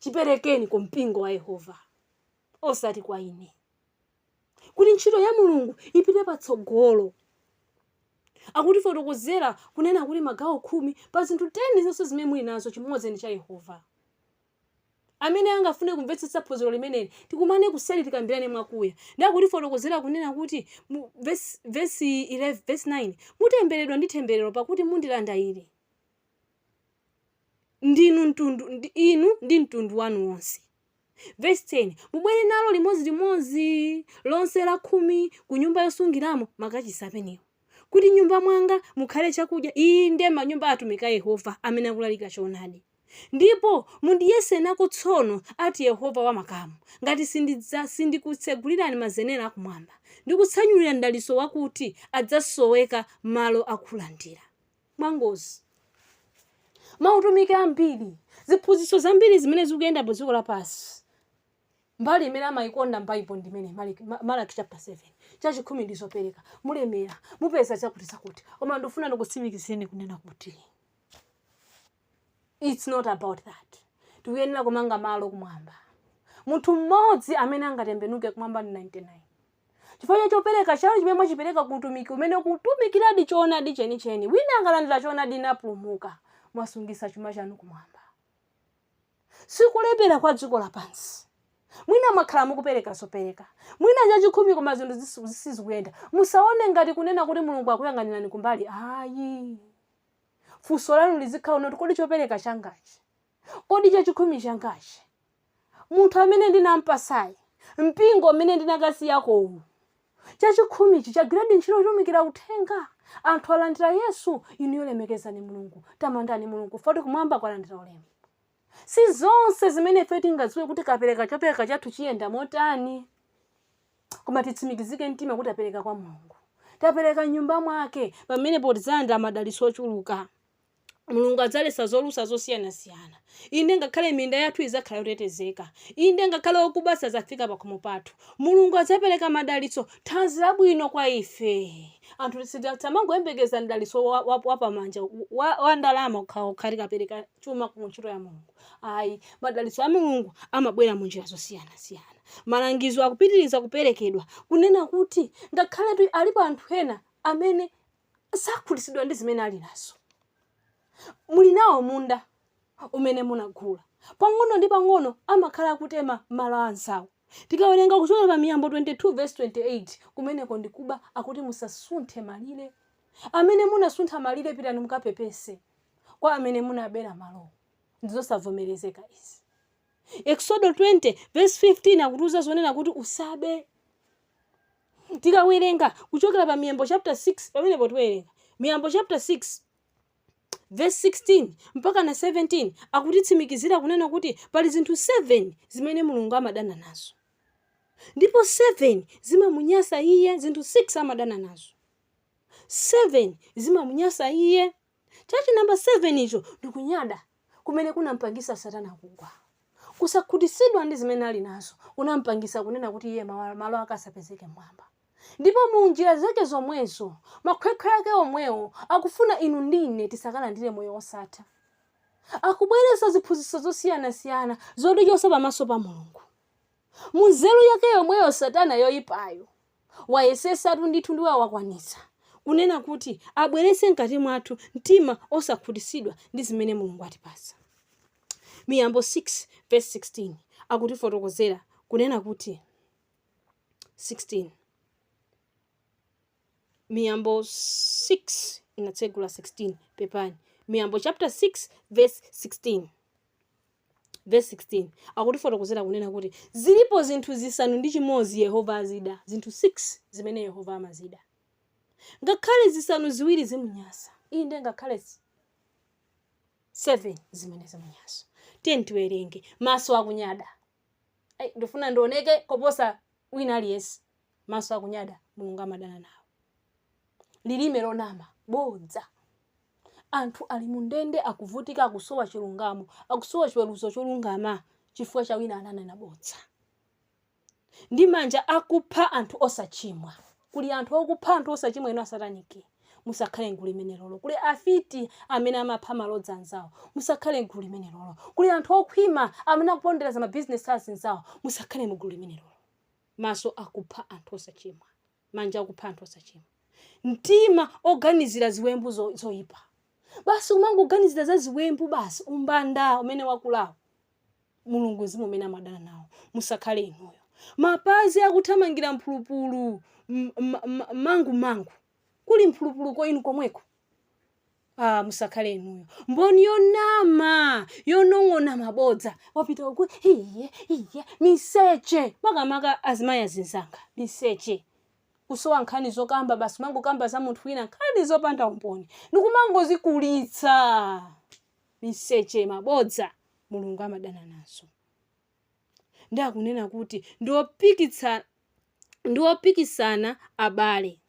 Chiperekeni ku mpingo wa Yehova, osati kwa ine, kuti ntchito ya Mulungu ipite patsogolo. Akutifotokozera kunena kuti magawo 10 pa zinthu 10 zonse zimene muli nazo, chimodzi ndi cha Yehova. Amene angafune kumvetsetsa phunziro limeneli, tikumane kuseri tikambirane mwakuya. Ndi akutifotokozera kunena kuti mu vesi 11, vesi 9, mutembereredwa ndi temberero pakuti mundilanda ili, ndinu mtundu, ndi, inu ndi mtundu wanu wonse. Vesi 10, mubwere nalo limodzilimodzi lonse la khumi ku nyumba yosungiramo makachisi amenewo, kuti nyumba mwanga mukhale chakudya, inde manyumba a atumiki a Yehova amene akulalikira choonadi. Ndipo mundiyese nako tsono, ati Yehova wa makamu, ngati sindikutsegulirani mazenera a kumwamba, ndi kutsanulira mdalitso wakuti adzasoweka malo akulandira. Mwangozi, mautumiki ambiri, ziphunzitso zambiri zimene zikuyenda pa dziko lapansi, mbali imene amayikonda m'Baibulo ndi imene Malaki chapter 7, chachikhumi ndi zopereka, mulemera, mupeza chakuti zakuti. Koma ndifuna ndikutsimikizireni kunena kuti it's not about that. Tikuyenera kumanga malo kumwamba. Munthu mmodzi amene angatembenuke, kumwamba ndi 99. Chifukwa cha chopereka chanu chimene mwachipereka ku utumiki umene ukutumikiradi choonadi chenicheni, wina akalandira choonadi napulumuka, mwasungisa chuma chanu kumwamba. Sikulepera kwa dziko lapansi. Mwina mwakhala mukupereka zopereka, mwina chachikhumi, koma zinthu sizikuyenda. Musaone ngati kunena kuti Mulungu akuyang'anirani kumbali, ayi. Funso lanu lizikhala kuti, kodi chopereka changachi, kodi chachikhumi changachi, munthu amene ndinampasayi, mpingo umene ndinakasiyakowu, chachikhumichi chagwiradi ntchito yotumikira uthenga? Anthu alandira Yesu? Inuyo lemekezani Mulungu, tamandani Mulungu, foti kumwamba kwalandira ulemu. Si zonse zimene ife tingadziwe kuti kapereka chopereka chathu chiyenda motani, koma titsimikizike mtima kuti tapereka kwa Mulungu, tapereka m'nyumba mwake. Pamenepo tidzalandira madalitso ochuluka. Mulungu adzaletsa zolusa zosiyanasiyana. Inde, ngakhale minda yathu idzakhala yotetezeka. Inde, ngakhale okuba sadzafika pakhomo pathu. Mulungu adzapereka madalitso, thanzi labwino kwa ife. Anthu sitimangoyembekeza mdalitso wapamanja wa ndalama okhaokha tikapereka chuma ku ntchito ya Mulungu, ayi. Madalitso a Mulungu amabwera mu njira zosiyanasiyana. Malangizo akupitiriza kuperekedwa kunena kuti ngakhale alipo anthu ena amene sakhutitsidwa ndi zimene ali nazo. Muli nawo munda umene munagula, pang'ono ndi pang'ono amakhala akutema malo anzawo. Tikawerenga kuchokera pa Miyambo 22 verse 28, kumeneko ndikuba. Akuti musasunthe malire. Amene munasuntha malire, pitani mukapepese kwa amene munabera malowo. Ndizosavomerezeka izi. Exodo 20 verse 15 akutiuza zonena kuti usabe. Tikawerenga kuchokera pa Miyambo chapter 6, pamenepo tiwerenga Miyambo chapter 6 verse 16 mpaka na 17, akutitsimikizira kunena kuti pali zinthu 7 zimene Mulungu amadana nazo, ndipo 7 zimamunyasa iye. Zinthu 6 amadana nazo, 7 zimamunyasa iye. Chachi namba 7 icho ndikunyada kumene kunampangisa Satana kugwa. Kusakhutitsidwa ndi zimene ali nazo kunampangisa kunena kuti iye malo ake asapezeke mmwamba. Ndipo mu njira zake zomwezo, makhwekhwe ake omwewo, akufuna inu ndi ine tisakalandire moyo wosatha. Akubweretsa ziphunzitso zosiyanasiyana zotichotsa pamaso pa Mulungu. Mu nzeru yake yomweyo Satana yoyipayo wayesesatu ndithu ndi wakwanitsa kunena kuti abweretse mkati mwathu mtima osakhutitsidwa ndi zimene Mulungu atipatsa. Miyambo 6 verse 16 akutifotokozera kunena kuti 16, Miyambo 6, inatsegula 16, pepani, Miyambo chapter 6 verse 16. Verse 16 akutifotokozera kunena kuti zilipo zinthu 6 Yehova azida, zinthu 6 zimene Yehova amazida, ngakhale 7 zimunyasa, inde ngakhale 7 zimene zimunyasa. Tiye tiwerenge. Maso akunyada. Ai, ndifuna ndioneke koposa wina aliyense. Maso akunyada Mulungu amadana nawo. Lilime lonama, bodza. Anthu ali mu ndende, akuvutika, akusowa chilungamo, akusowa chiweruzo cholungama chifukwa cha wina ananena bodza. Ndi manja akupha anthu osachimwa. Kuli anthu okupha anthu osachimwa. Inu asataniki, Musakhale mgulu limenelolo. Kuli afiti amene amapha malodza anzawo. Musakhale mgulu limenelolo. Kuli anthu okhwima amene akupondereza mabizinesi a azinzawo. Musakhale mgulu limenelolo. Maso akupha anthu osachimwa, manja akupha anthu osachimwa, mtima oganizira ziwembu zoipa, basi kumangoganizira za ziwembu basi, umbanda umene wakulawo. Mulungu mzimu umene amadana nawo. Musakhale inuyo. Mapazi akuthamangira mphulupulu mangu mangu. Kuli mphulupuluko inu komweko. Ah, musakhale inuyo. Mboni yonama, yonong'ona mabodza. Wapita uku, iye, iye, miseche. Makamaka azimayi azinzanga, miseche. Kusowa nkhani zokamba basi kumangokamba za munthu wina nkhani zopanda umboni. Ndikumangozikulitsa. Miseche, mabodza. Mulungu amadana nazo. Ndi akunena kuti ndi opikisana abale.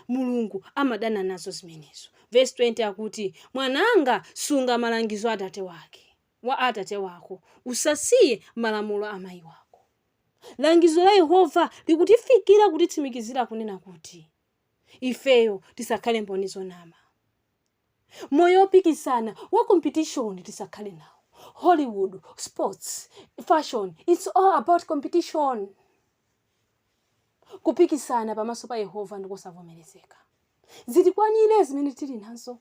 Mulungu amadana nazo zimenezo. Vesi 20 akuti, Mwananga, sunga malangizo a atate wake, wa atate wako, usasiye malamulo a mayi wako. Langizo la Yehova likutifikira kutitsimikizira kunena kuti ifeyo tisakhale mboni zonama. Moyo wopikisana, wa competition tisakhale nawo. Hollywood, sports, fashion, it's all about competition. Kupikisana pamaso pa Yehova ndi kosavomerezeka. Zitikwanire zimene tili nazo.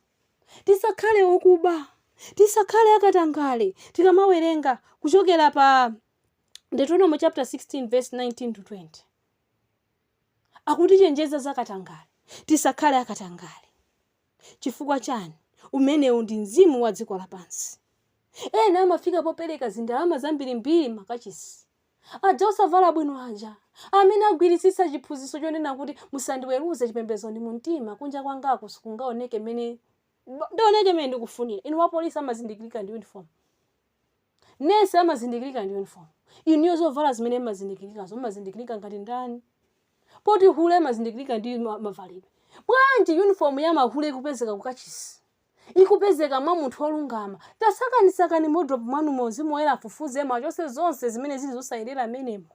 Tisakhale okuba, tisakhale akatangale. Tikamawerenga kuchokera pa Deuteronomy chapter 16 verse 19 to 20, akutichenjeza za katangale. Tisakhale akatangale. Chifukwa chani? Umenewu ndi mzimu wa dziko lapansi. Ena amafika popereka zindalama zambirimbiri m'makachisi. Aja osavala bwino aja, amene agwiritsitsa chiphunzitso chonena kuti musandiweruze, chipembedzo ndi mumtima, kunja kwangaku sikungaoneke mmene ndioneke mmene ndikufunira. Inu wapolisi amazindikirika ndi uniform. Nesi amazindikirika ndi uniform. Inuyo zovala zimene mumazindikirikazo, mumazindikirika ngati ndani? Poti hule imazindikirika ndi mavalidwe. Bwanji uniform ya mahule ikupezeka kukachisi? Ikupezeka mwa munthu wolungama. Tasakanisakani m'wardrobe mwanumo, Mzimu Woyera afufuzemo, achotse zonse zimene zili zosayenera mmenemo.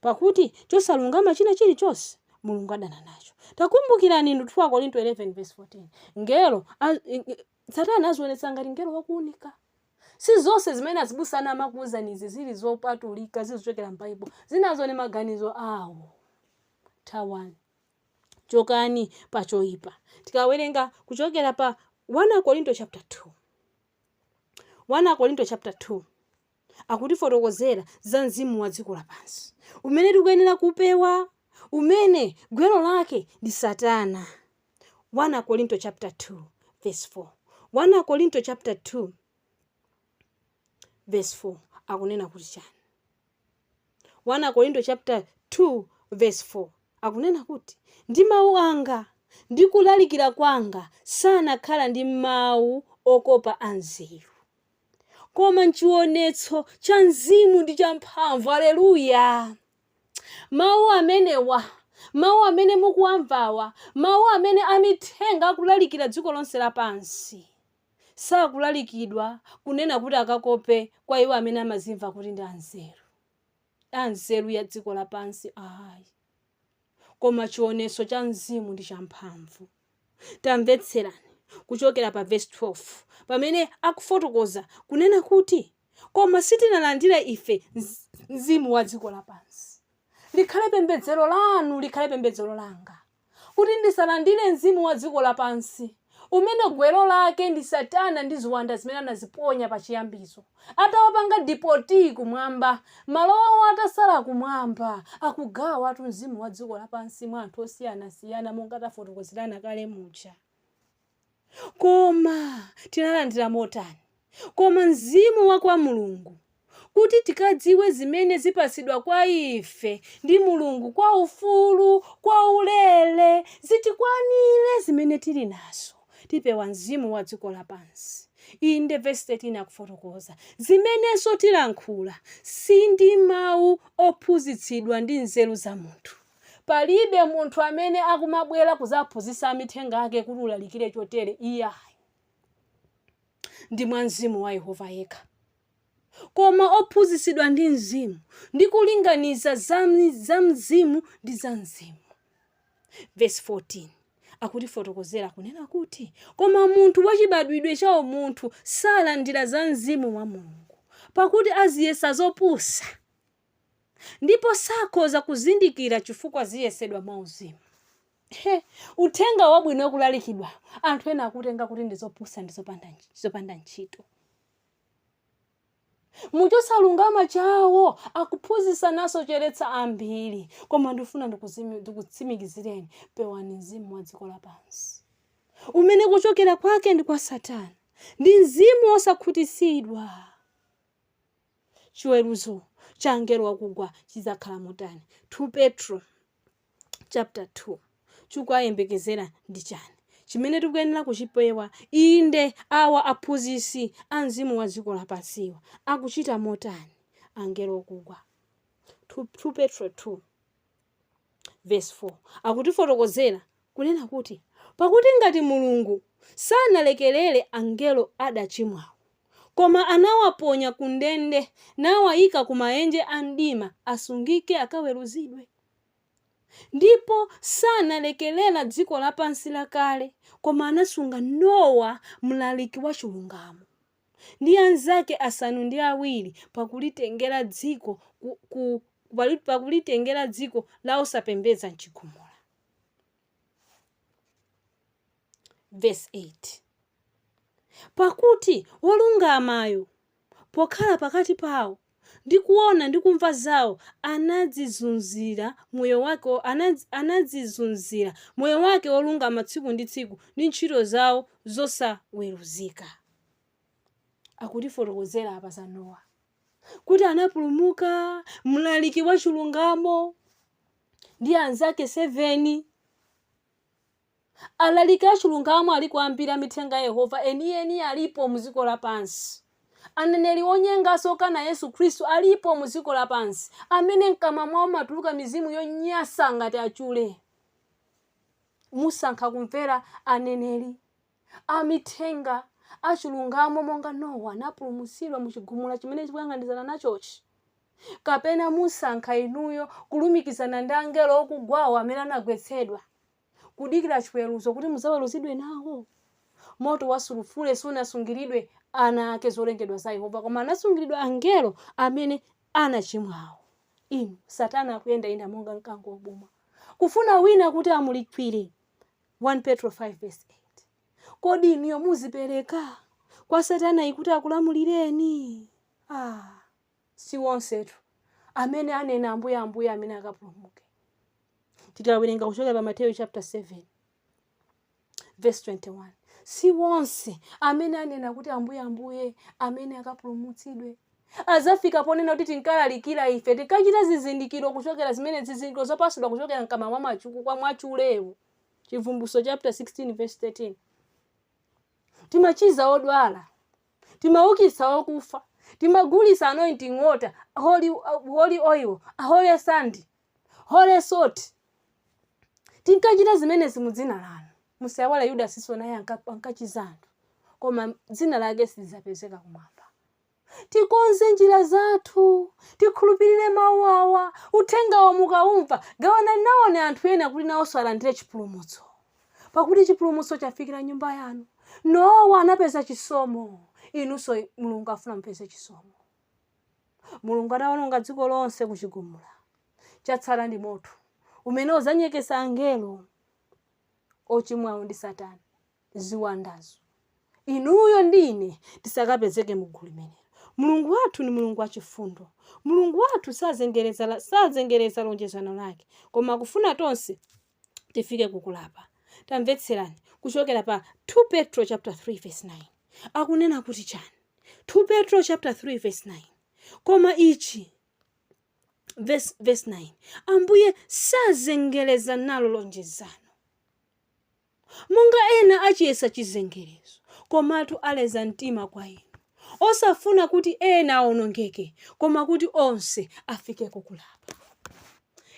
Pakuti chosalungama china chilichonse Mulungu adana nacho. Takumbukirani inu 2 Akorinto 11 verse 14. Ngelo, a, Satana azionetsa ngati mngelo wakuunika. Si zonse zimene azibusa anu amakuuzani izi zili zopatulika, zili zochokera m'Baibulo. Zinazo ni maganizo awo. Thawani. Chokani pa choipa. Tikawerenga kuchokera pa 1 Akorinto chapter 2. 1 Akorinto chapter 2 akutifotokozera za mzimu wa dziko lapansi umene tikuyenera kupewa, umene gwero lake ndi Satana. 1 Akorinto chapter 2 verse 4. 1 Akorinto chapter 2 verse 4 akunena kuti chani? 1 Akorinto chapter 2 verse 4 akunena kuti ndi mawu anga ndi kulalikira kwanga sanakhala ndi mawu okopa anzeru, koma mchionetso cha mzimu ndi cha mphamvu. Aleluya! Mawu amenewa, mawu amene mukuwamvawa, mawu amene amithenga akulalikira dziko lonse lapansi, sakulalikidwa kunena kuti akakope kwa iwo amene amazimva kuti ndi anzeru, anzeru ya dziko lapansi ayi, koma chionetso cha mzimu ndi champhamvu. Tamvetserani kuchokera pa vesi 12 pamene akufotokoza kunena kuti koma sitinalandire ife mzimu wa dziko lapansi. Likhale pembedzero lanu, likhale pembedzero langa, kuti ndisalandire mzimu wa dziko lapansi, umene gwero lake ndi Satana ndi ziwanda zimene anaziponya pachiyambizo. Atawapanga deport kumwamba, malo awo atasala kumwamba, akugawatu mzimu wa dziko lapansi mwa anthu osiyanasiyana monga tafotokozerana kale muja. Koma tinalandira motani? Koma mzimu wa kwa Mulungu, kuti tikadziwe zimene zipatsidwa kwa ife ndi Mulungu kwa ufulu, kwa ulere, zitikwanire zimene tili nazo. Tipewa mzimu wa dziko lapansi. Inde, vesi 13 akufotokoza, zimenenso tilankhula, si ndi mawu ophunzitsidwa ndi nzeru za munthu. Palibe munthu amene akumabwera kudzaphunzitsa amithenga ake kuti ulalikire chotere, iyayi. Ndi mwa mzimu wa Yehova yekha. Koma ophunzitsidwa ndi mzimu, ndi kulinganiza za mzimu ndi za mzimu. Vesi 14 akutifotokozera kunena kuti, Koma munthu wa chibadwidwe cha umunthu salandira za Mzimu wa Mulungu, pakuti aziyesa zopusa, ndipo sakhoza kuzindikira chifukwa ziyesedwa mwauzimu. He, uthenga wabwino ukulalikidwa, anthu ena akutenga kuti ndi zopusa ndi zopanda ntchito. Mu chosalungama chawo akuphunzitsa nasocheretsa ambiri. Koma ndifuna ndikutsimikizireni, pewani mzimu wa dziko lapansi, umene kuchokera kwake ndi kwa Satana, ndi mzimu wosakhutitsidwa. Chiweruzo cha angelo wakugwa chidzakhala motani? 2 Petro chapter 2 chikuwayembekezera ndi chani chimene tikuyenera kuchipewa? Inde, awa aphunzitsi a mzimu wa dziko lapansiwa akuchita motani angelo okugwa? 2 Petro 2 verse 4 akutifotokozera kunena kuti, pakuti ngati Mulungu sanalekerere angelo adachimwawo, koma anawaponya kundende nawayika ku maenje a mdima asungike akaweruzidwe. Ndipo sanalekerera dziko lapansi lakale, koma anasunga Nowa mlaliki wa chilungamo, ndi anzake asanu ndi awiri pakulitengera dziko ku, ku, pakulitengera dziko la osapembedza m'chigumula. Vesi 8 Pakuti wolungamayo pokhala pakati pawo, ndi kuona ndi kumva zawo, anadzizunzira moyo wake, anadzizunzira moyo wake wolungama tsiku ndi tsiku ndi ntchito zawo zosaweruzika. Akutifotokozera apa za Nowa kuti anapulumuka, mlaliki wa chilungamo ndi anzake 7. Alaliki a chilungamo aliko ambiri, amithenga a Yehova enieni alipo mu dziko lapansi. Aneneri onyenganso okana Yesu Khristu alipo mu dziko lapansi, amene mkamwa mwawo mumatuluka mizimu yonyansa ngati achule. Musankha kumvera aneneri, amithenga a chilungamo monga Nowa anapulumutsidwa mu chigumula chimene tikuyang'anizana nachochi? Kapena musankha inuyo kulumikizana ndi angelo okugwawo amene anagwetsedwa, kudikira chiweruzo kuti mudzaweruzidwe nawo? Moto wa sulufule sunasungiridwe ana ake, zolengedwa za Yehova, koma anasungiridwa angelo amene anachimwawo. Inu, Satana akuyendayenda monga mkango wobuma, kufuna wina kuti amulikwire. 1 Petro 5 verse 8. Kodi inuyo muzipereka kwa Satanayi kuti akulamulireni? Ah, si onsetu amene anena Ambuye, Ambuye amene akapulumuke. Tikawerenga kuchokera pa Mateyu chapter 7 verse 21, si onse amene anena kuti Ambuye, Ambuye amene akapulumutsidwe. Azafika ponena kuti tinkalalikira ife, tinkachita zizindikiro kuchokera zimene zizindikiro zopatsidwa kuchokera mkamwa mwa machuku kwa mwachulewo. Chivumbulutso chapter 16 verse 13. Timachiza odwala, timaukitsa okufa, timagulitsa anointing water, holy oil, holy sand, holy salt. Tinkachita zimenezi mu dzina lanu. Musaiwale Yudasinso naye ankachiza anthu, koma dzina lake silidzapezeka kumwamba. Tikonze njira zathu, tikhulupirire mawu awa. Uthengawo mukaumva, gawanani nawoni anthu ena kuti nawonso alandire chipulumutso. Pakuti chipulumutso chafikira nyumba yanu. Nowa anapeza chisomo, inunso Mulungu afuna mupeze chisomo. Mulungu atawononga dziko lonse kuchigumula, chatsala ndi moto umene udzanyeketsa angelo ochimwawo ndi Satana, ziwandazo. Inuyo ndi ine tisakapezeke mu gulu limenelo. Mulungu wathu ndi Mulungu wachifundo. Mulungu wathu sazengereza lonjezano lake, koma akufuna tonse tifike kukulapa. Tamvetserani kuchokera pa 2 Petro chapter 3 verse 9. Akunena kuti chani? 2 Petro chapter 3 verse 9. Koma ichi verse 9, Ambuye sazengereza nalo lonjezano, monga ena achiyesa chizengerezo, komatu aleza mtima kwa inu, osafuna kuti ena aonongeke, koma kuti onse afike kukulapa.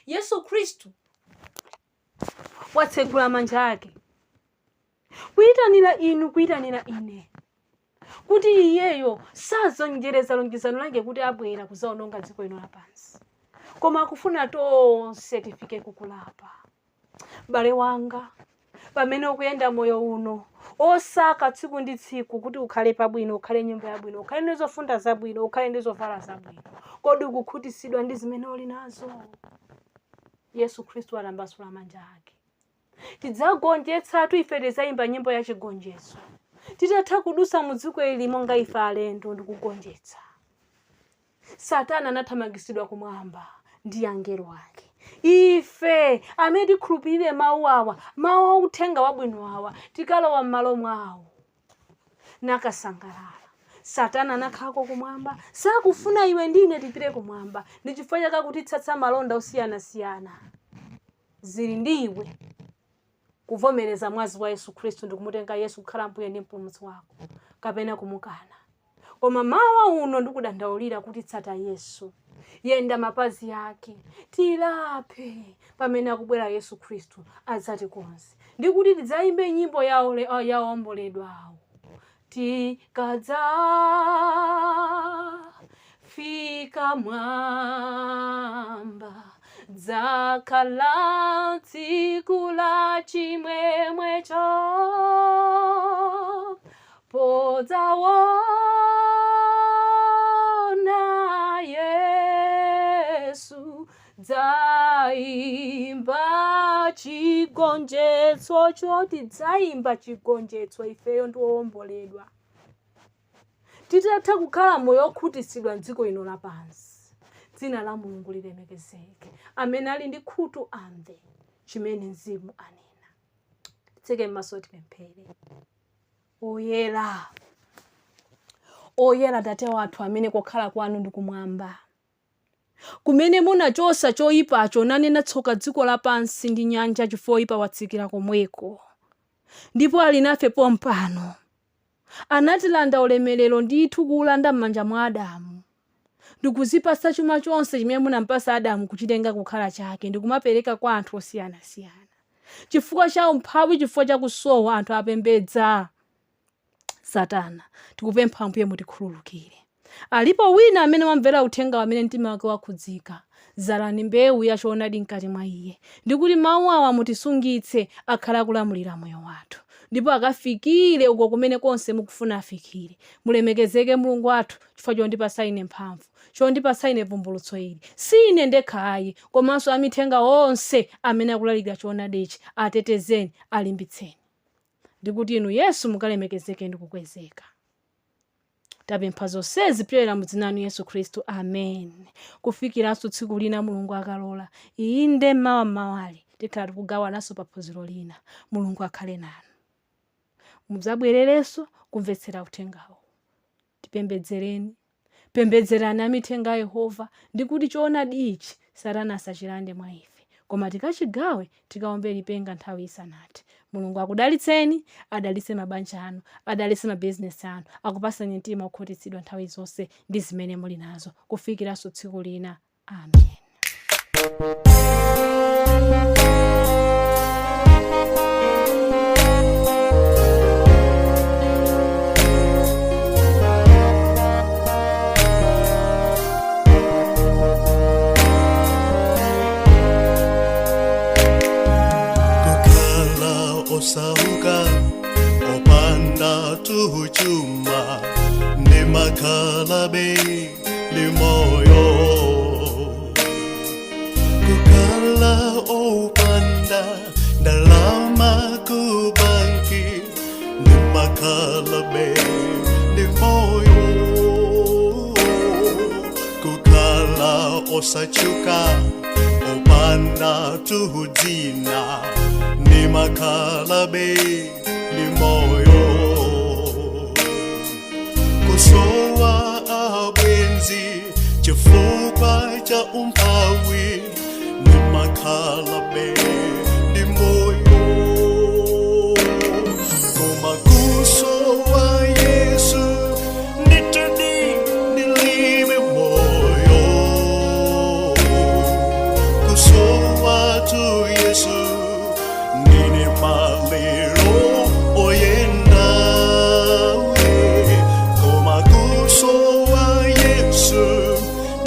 Yesu Khristu watsegula manja ake kuyitanira inu, kuyitanira ine, kuti iyeyo sazengereza lonjezano lake kuti abwera kudzaononga dziko lino lapansi, koma akufuna tonse tifike kukulapa. M'bale wanga, pamene ukuyenda moyo uno osaka tsiku ndi tsiku kuti ukhale pabwino, ukhale nyumba yabwino, ukhale ndi zofunda zabwino, ukhale ndi zovala zabwino, kodi ukukhutitsidwa ndi zimene uli nazo? Yesu Khristu atambasula manja ake, tidzagonjetsatu ife, tidzayimba nyimbo ya chigonjetso titatha kudusa mu dziko ili monga ife alendo ndi kugonjetsa. Satana anathamangitsidwa kumwamba ndi angelo ake. Ife amene tikhulupirire mawu awa, mawu a uthenga wabwino awa, tikalowa m'malo mwawo nakasangalala. Satana anakhalako kumwamba, sakufuna iwe ndi ine tipite kumwamba. Ndi chifukwa chake akutitsatsa malonda osiyanasiyana. Zili ndi iwe kuvomereza mwazi wa Yesu Khristu ndi kumutenga Yesu kukhala Mbuye ndi Mpulumutsi wako, kapena kumukana. Koma mawa uno ndikudandaulira kuti tsata Yesu, yenda mapazi ake, tilape pamene akubwera Yesu Khristu adzatikonze, ndi kuti tidzayimbe nyimbo ya owomboledwawo tikadzafika mwamba, dzakhala tsiku la chimwemwecho, podzaona Yesu, dzaimba chigonjetso choti dzaimba chigonjetso ifeyo ndi owomboledwa titatha kukhala moyo okhutitsidwa mdziko lino lapansi. Dzina la Mulungu lilemekezeke. Amene ali ndi khutu amve chimene Mzimu anena. Titseke m'maso, tipemphere. Oyera, oyera Tate wathu amene kokhala kwanu ndi kumwamba, kumene munachosa choyipacho, nanena tsoka dziko lapansi ndi nyanja chifukwa oyipa watsikira komweko ndipo ali nafe pompano. Anatilanda ulemerero ndithu, kuulanda m'manja mwa Adamu ndikuzipasa chuma chonse chimene munampasa Adamu, kuchitenga kukhala chake ndikumapereka kwa anthu osiyanasiyana. Chifukwa cha umphawi, chifukwa cha kusowa, anthu apembedza Satana. Tikupempha, Ambuye, mutikhululukire. Alipo wina amene wamvera uthenga amene mtima wake wakhudzika, zalani mbewu ya choonadi mkati mwa iye, ndikuti mawu awa mutisungitse, akhale akulamulira moyo wathu ndipo akafikire uko kumene konse mukufuna afikire. Mulemekezeke, Mulungu wathu, chifukwa chondipasa ine mphamvu, chondipasa ine vumbulutso ili. Si ine ndekha ayi, komanso amithenga onse amene akulalikira choonadichi. Atetezeni, alimbitseni, ndikuti inu Yesu mukalemekezeke ndi kukwezeka. Tapempha zonsezi kupyolera mu dzina lanu Yesu Khristu, amen. Kufikiranso tsiku lina, Mulungu akalola, inde, mawa mmawali tikhala tikugawananso pa phunziro lina. Mulungu akhale nanu. Mudzabwererenso kumvetsera uthengawo. Tipembedzereni, pembedzerani amithenga a Yehova, ndi kuti choonadi ichi Satana asachilande mwa ife, koma tikachigawe, tikaombe lipenga nthawi isanathe. Mulungu akudalitseni, adalitse mabanja anu, adalitse mabizinesi anu, akupaseni mtima okhutitsidwa nthawi zonse ndi zimene muli nazo, kufikiranso tsiku lina. Amen. Kukhala osauka, opanda chuma, ndimakhalabe ndi moyo. Kukhala opanda ndalama ku banki, ndimakhalabe ndi moyo. Kukhala osatchuka, opanda dzina, ndimakhalabe ndi moyo. Kusowa abwenzi chifukwa cha umphawi, ndimakhalabe ndi moyo. Koma kusowa Yesu, ndithudi ndilibe moyo. Kusowa tu Yesu, ndine maliro oyenda. Koma kusowa Yesu,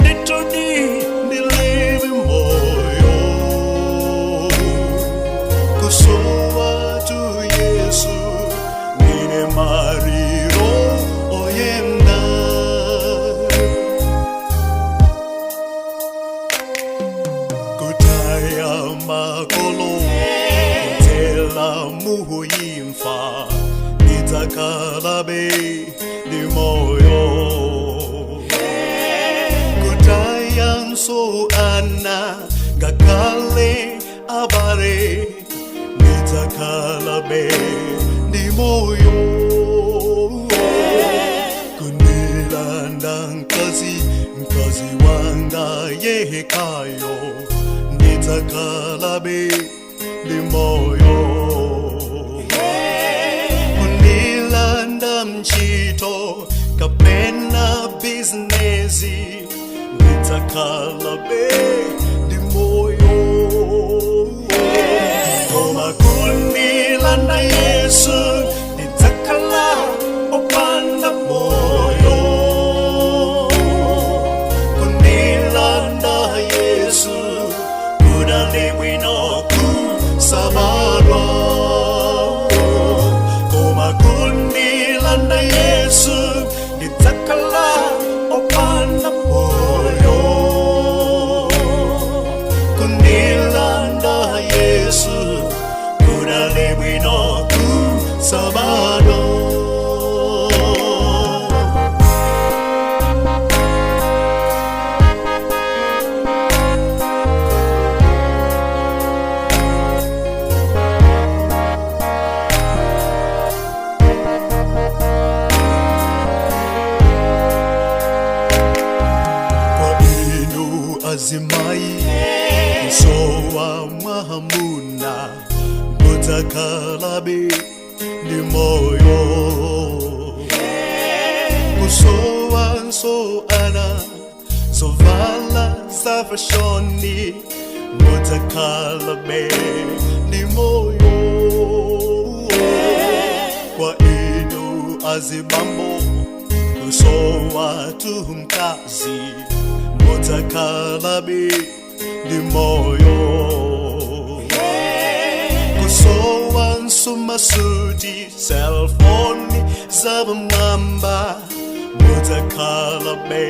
ndithudi ndilibe moyo. Imfa, ndidzakhalabe ndi moyo. Kutayanso ana, ngakhale abale, ndidzakhalabe ndi moyo. Kundilanda mkazi, mkazi wanga yekhayo, ndidzakhalabe ndi moyo. Kundilanda ntchito kapena bizinesi, ndidzakhalabe ndi moyo. Koma kundilanda Yesu, ndidzakhala opanda moyo. Kundilanda Yesu, kunali bwino kusabadwa. Koma kundilanda Yesu, ndidzakhala opanda moyo. Kundilanda Yesu, kunali bwino kusabadwa. Kwa inu azimayi, kusowa mwamuna, mudzakhalabe ndi moyo. Kusowa nso ana, zovala za fashoni, mudzakhalabe ndi moyo. Kwa inu azibambo, kusowa tu mkazi, mudzakhalabe ndi moyo. Kusowa nso masuti, cellphone zapamwamba, mudzakhala be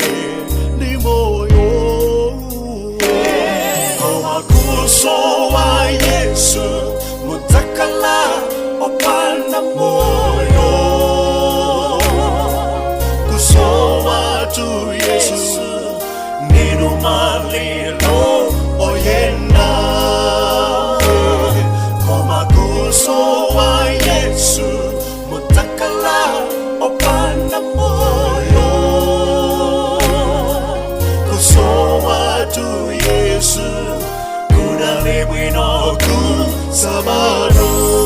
ndi moyo. Koma kusowa Yesu, mudzakhala opanda moyo. Kusowa tu Yesu, ndinu maliro oyenda. Koma kusowa Yesu, mudzakhala opanda moyo. Kusowa tu Yesu, kunali bwino kusabadwa.